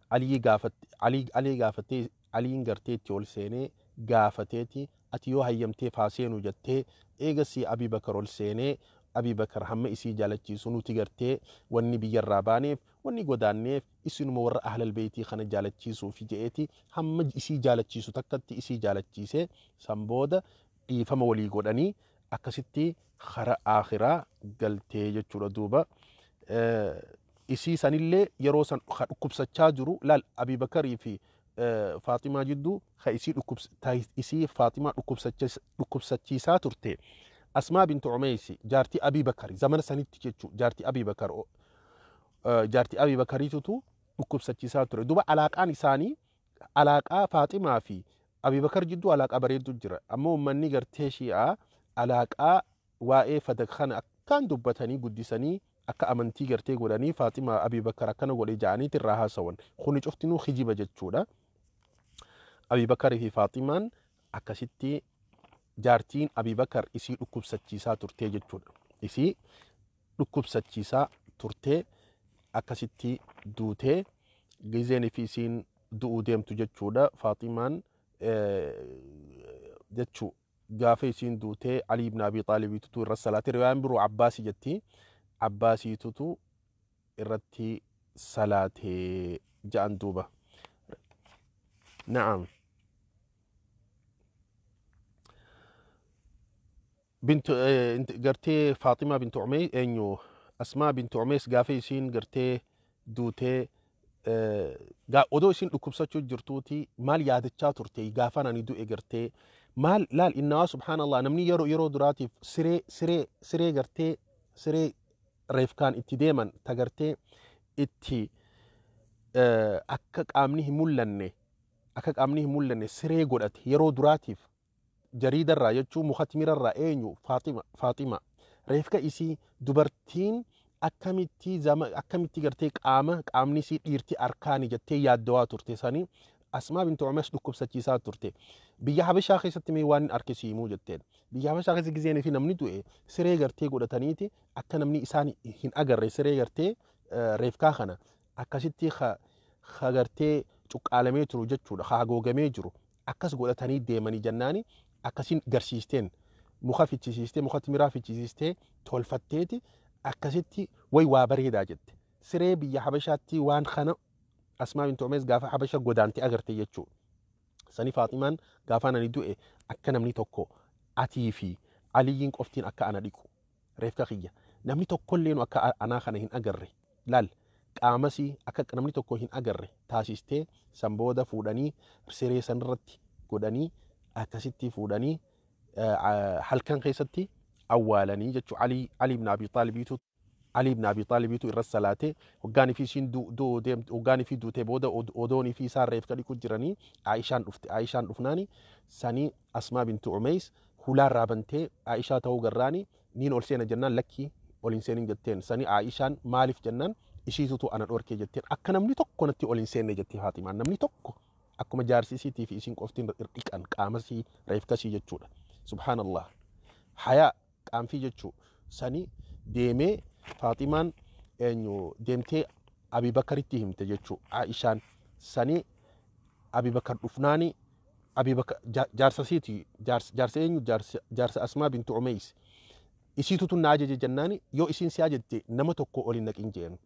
Alii gaafattee, Aliin gartee itti ol seenee gaafateeti, ati yoo hayyamteef haa seenu jettee. Eegasii Abii Bakar ol seenee, Abii Bakar hamma isii jaalachiisu, nuti gartee wanni biyyarraa baaneef, wanni godaanneef isinuma warra ahlal beeytii kana jaalachiisuufi je'eeti, hamma isii jaalachiisu takkatti isii jaalachiise. San booda dhiifama walii godhanii akkasitti kara aakhiraa galtee jechuudha. Duuba isii sanillee yeroo san ka dhukkubsachaa jiru laal, Abii Bakarii fi Faaximaa jidduu ka isii Faaximaa dhukkubsachiisaa turte Asmaa bintu Umeysi, jaartii Abii Bakari zamana sanitti jechuu, jaartii Abii Bakar, jaartii Abii Bakariitutu dhukkubsachiisaa ture. Duba alaaqaan isaanii, alaaqaa Faaximaa fi Abii Bakar jidduu alaaqaa bareeddu jira. Ammoo uummanni gartee Shi'aa alaaqaa waa'ee Fadak kana akkaan dubbatanii guddisanii akka amantii gartee godhanii, Faaximaa Abii Bakar akkana godhe ja'aniiti irraa haasawan. Kuni cuftinuu kijiba jechuudha. Abii Bakarii fi Faaximaan akkasitti jaartiin Abii Bakar isii dhukkubsachiisaa turtee jechuudha. Isii dhukkubsachiisaa turtee akkasitti duutee. Gizeen fi isiin du'uu deemtu jechuudha. Faaximaan jechuu gaafa isiin duutee Ali ibn Abi Xaalibiitutu irra salaate. Riwaayaan biroo Abbaasii jetti. Abbaasiitutu irratti salaatee ja'an duuba. Na'am. Bintu gartee Faaximaa bintu Umeys, eenyu, Asmaa bintu Umeys gaafa isiin gartee duutee, odoo isiin dhukkubsachuu jirtuuti maal yaadachaa turte? Gaafaan ani du'e gartee maal laal innawaa, subhaanallah, namni yeroo duraatiif siree gartee siree reefkaan itti deeman ta gartee itti akka qaamni hin mul'anne siree godhate yeroo duraatiif jariidarraa jechuun muka timirarraa eenyu? Faaxima. Faaxima reefka isii dubartiin akkamitti zama akkamitti gartee qaamni isii dhiirti arkaani jettee yaaddawaa turte sanii. Asmaa bintu Umays dhukkubsachiisaa turte. Biyya Habashaa keessatti mee waan harkisiimuu jetteen. Biyya Habashaa keessa gizeen fi namni du'e siree gartee godhataniiti akka namni isaan hin agarre siree gartee reefkaa kana akkasitti ha gartee cuqqaalamee turu jechuudha. Ha hagoogamee jiru akkas godhatanii deemanii jennaani akkasiin garsiisteen muka fichisiistee, muka timiraa fichisiistee tolfatteeti akkasitti way waa bareedaa jette. Siree biyya Habashaatti waan kana Asmaa bintu Umays gaafa Habasha godaante agarte jechuudha. Sani Faaximaan gaafa ani du'e akka namni tokko atii fi Aliyyiin qoftiin akka ana dhiqu reefka kiyya namni tokkolleenu akka anaa kana hin agarre laal qaamasii akka namni tokko hin agarre taasistee san booda fuudhanii siree sanirratti godhanii akkasitti fuudhanii halkan keessatti awwaalanii jechuudha. Ali ibn Abi Taalibiitu irra salaatee hoggaanii fi isiin hoggaanii fi duutee booda odoonii fi isaan reefka dhiqu jiranii Aishaan dhufte. Aishaan dhufnaani sanii Asmaa bintu Umays hulaa irraa bantee Aishaa ta'uu garraani niin ol seena jennaan lakkii ol hin seenin jetteen. Sanii Aishaan maaliif jennaan ishiitutu ana dhorkee jetteen, akka namni tokko natti ol hin seenne jettee Faaximaan, namni tokko akkuma jaarsi isiitii fi isiin qoftiin dhiqan qaamasii reefkasii jechuudha. Subhaanallah. Hayaa qaanfii jechuu sanii deemee Faaximaan eenyu deemtee Abi Bakaritti himte jechuu Aishaan. Sanii Abi Bakar dhufnaani Abi Bakar jaarsa siiti, jaarsa eenyu, jaarsa Asmaa bintu Umays isiitutu na ajaje jennaani yoo isiin si ajajje nama tokko ol hin naqin jeen,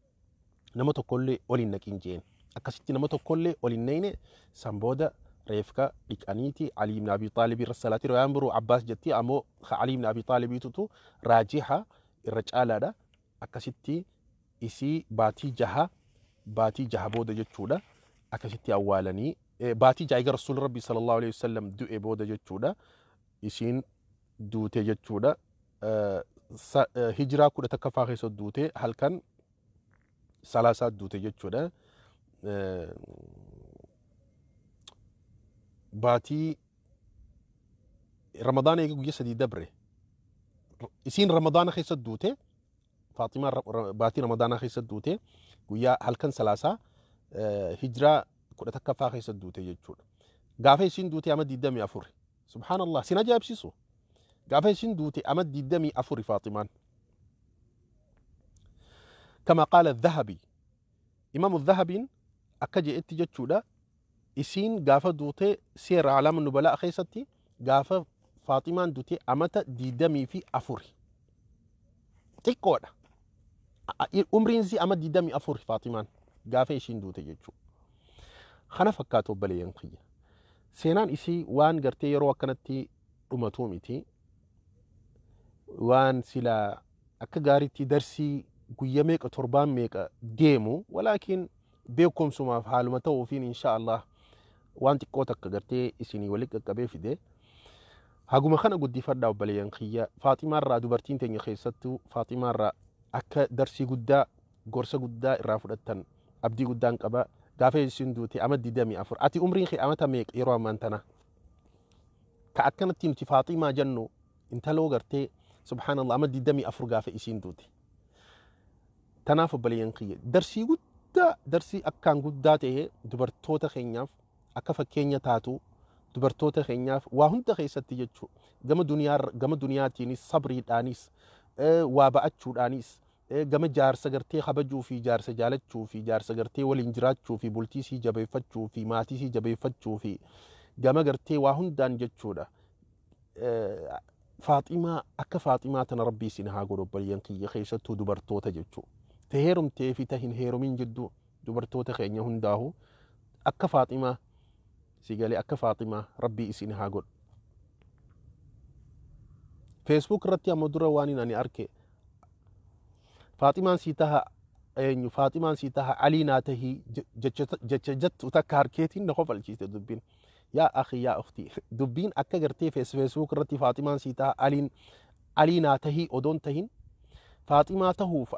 nama tokkollee ol hin naqin jeen, akkasitti nama tokkollee ol hin naqne. San booda reefka dhiqaniiti Ali ibn Abi Xaalib irra salaati. Riwaayaan biroo Abbaas jetti, ammoo Ali ibn Abi Xaalibiitutu raajiha irra caalaadha. Akkasitti isii baatii 6 booda jechuudha akkasitti awwaalanii, baatii 6 eega Rasuulli Rabbi sallallahu alaihi wasallam du'e booda jechuudha isiin duute jechuudha. Hijiraa 11ffaa keessa duute, halkan salaasaa duute jechuudha. Baatii Ramadaana eega guyyaa 3 dabre isiin Ramadaana keessa duute. Faaximaan baatii Ramadaanaa keessa duute, guyyaa halkan salaasaa hijiraa 11ffaa keessa duute jechuudha. Gaafa isiin duute ama 24. Subhaanallah, sin ajaa'ibsiisu. Gaafa isiin duute ama 24 Faaximaan. Kama qaala Dhahabi. Imaamu Dhahabiin akka je'etti jechuudha. Isiin gaafa duute Seera Alaama Nubalaa keessatti gaafa Faaximaan duute amata 24. Xiqqoodha. Umriin isii ama 24 Faaximaan gaafa ishiin duute jechuudha. Kana fakkaatu obboleeyyan kiyya. Seenaan isii waan gartee yeroo akkanatti dhumatuu miti. Waan silaa akka gaariitti darsii guyya meeqa torbaan meeqa deemu, walaakin beekumsumaaf haaluma ta'uufiin insha Allah waan xiqqoo takka gartee isinii walitti qaqqabee fide. Haguma kana guddifadhaa obboleeyyan kiyya. Faaximaarraa dubartiin teenya keessattuu Faaximaarraa akka darsii guddaa gorsa guddaa irraa fudhattan abdii guddaan qaba. Gaafa isin duute ama 24. Ati umriin kee amata meeqa yeroo ammaan tana? Ka akkanatti nuti Faaximaa jennu intaloo gartee subhaanallah ama 24 gaafa isiin duute. Tanaaf obboleeyyan kiyya, darsii guddaa, darsii akkaan guddaa ta'e dubartoota keenyaaf akka fakkeenya taatu, dubartoota keenyaaf waa hunda keessatti jechuudha. Gama duniyaa, gama duniyaatiinis sabriidhaanis waa ba'achuudhaanis, gama jaarsa gartee kabajuu fi jaarsa jaalachuu fi jaarsa gartee waliin jiraachuu fi bultii sii jabeeffachuu fi maatii sii jabeeffachuu fi gama gartee waa hundaan jechuudha. Faaximaa akka Faaximaa tana Rabbii isin haa godhu obboleeyyan kiyya, keessattuu dubartoota jechuudha. Ta heerumtee fi ta hin heerumin jidduu dubartoota keenya hundaahu akka Faaximaa si galee akka Faaximaa Rabbii isin haa godhu. Facebook irratti amma dura waan ani arke Faaximaan sii taha eenyu, Faaximaan sii taha Alii naa tahii jecha jettu takka harkeetiin na kofalchiiste dubbiin. Yaa akhi, yaa ukhti, dubbiin akka gartee Facebook irratti Faaximaan sii taha Aliin Alii naa tahii odoon tahin, Faaximaa tahuuf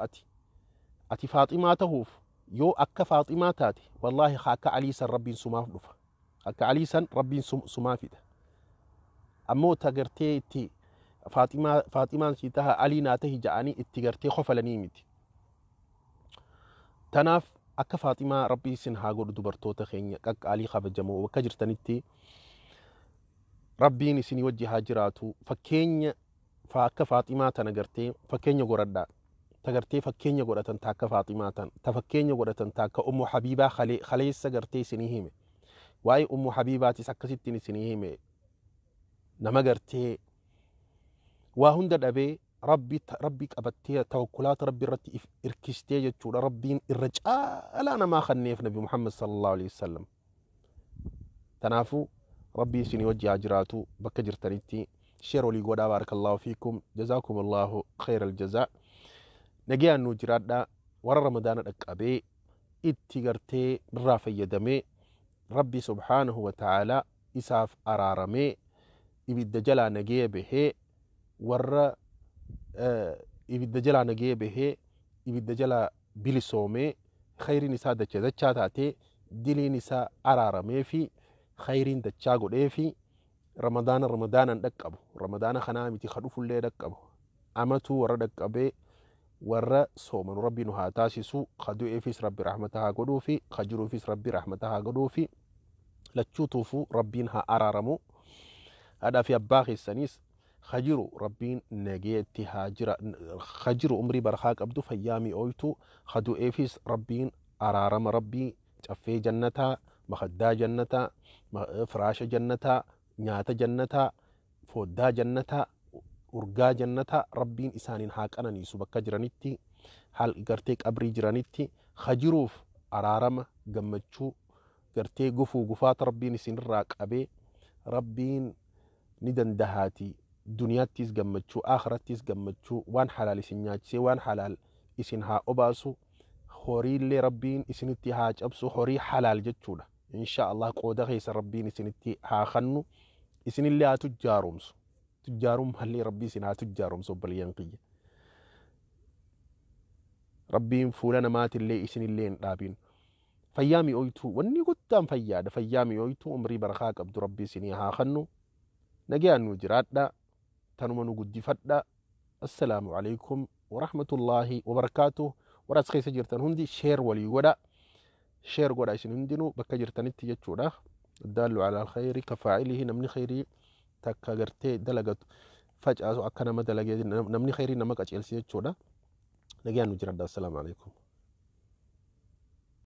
ati Faaximaa tahuuf yoo akka Faaximaa taate, wallaahi akka Alii san Rabbiin sumaaf dhufa. Akka Alii san Rabbiin sumaa fida. Ammoo ta gartee itti Faaximaa Faaximaan sii taha Alii naa tahi ja'anii itti gartee kofalanii miti. Tanaaf Akka Faaximaa Rabbi isin haa godhu. Dubartoota keenya qaqqaalii kabajamoo, bakka jirtanitti Rabbiin isinii wajji haa jiraatu. Fakkeenya akka Faaximaa tana gartee fakkeenya godhadhaa. Ta gartee fakkeenya godhatan, ta akka Faaximaa tan, ta fakkeenya godhatan, ta akka Ummu Habiibaa kaleessa gartee isinii hime. Waa'ee Ummu Habiibaatis akkasittiin isinii hime. Nama gartee waa hunda dhabee Rabbi qabattee, tawakkulaata Rabbi irratti if irkistee jechuudha. Rabbiin irra caalaa namaa kanneef Nabi Muhammad sallallahu alaihi wasallam. Tanaafuu Rabbi isinii wajji haa jiraatu bakka jirtanitti. Share walii godhaa. Baarakallahu fiikum, jazaakum Allahu khayra aljazaa. Nagayaan nuu jiraadhaa. Warra Ramadaana dhaqqabee itti gartee irraa fayyadamee, Rabbi subhaanahu wa ta'aalaa isaaf araaramee, ibidda jalaa nagaya bahee, warra ibidda jalaa nagaya bahee, ibidda jalaa bilisoomee, khayriin isaa dacha dachaa taatee, diliin isaa araaramee fi khayriin dachaa godhee fi Ramadaana Ramadaanaan dhaqqabu, Ramadaana kanaa miti ka dhufullee dhaqqabu, amatuu warra dhaqqabee warra soomanu Rabbi nu haa taasisu. Ka du'eefis Rabbi rahmata haa godhuu fi ka jiruufis Rabbi rahmata haa godhuu fi lachuutuufuu Rabbiin haa araaramu. Haadhaa fi abbaa keessaniis ka jiru Rabbiin nageetti haa jira, ka jiru umrii barakaa qabdu, fayyaa mi'ooytu, ka du'eefis Rabbiin araarama Rabbii, caffee jannataa, makaddaa jannataa, firaasha jannataa, nyaata jannataa, foddaa jannataa, urgaa jannataa Rabbiin isaaniin haa qananiisu bakka jiranitti, haal gartee qabrii jiranitti. Ka jiruuf araarama, gammachuu, gartee gufuu gufaata Rabbiin isinirraa qabee, Rabbiin ni dandahaati duniyaattis gammachuu, akhirattis gammachuu, waan halaal isin nyaachisee waan halaal isin haa obaasu. Horiillee Rabbiin isinitti haa cabsu, horii halaal jechuudha. Insha Allah qooda keessa Rabbiin isinitti haa kannu, isinillee haa tujjaaromsu. Tujjaarummallee Rabbii isin haa tujjaaromsu. Obboleeyyan kiyya, Rabbiin fuula namaatillee isinillee hin dhaabin. Fayyaa mi'ooytuu, wanni guddaan fayyaadha. Fayyaa mi'ooytuu, umrii barakaa qabdu Rabbii isinii haa kannu. Nagayaan nu jiraadha, tanuma nu guddifadha. Assalaamu alaikum warahmatullaahi wabarakaatuh. Warra as keessa jirtan hundi share walii godha, share godha isin hundinuu bakka jirtanitti jechuudha. Addaallu alaa alkhayri kafaa'ilihi. Namni khayrii takka gartee dalagatu facaasu akka nama dalagee, namni khayrii nama qaceelsi jechuudha. Nagayaan nu jiraadha. Assalaamu alaikum.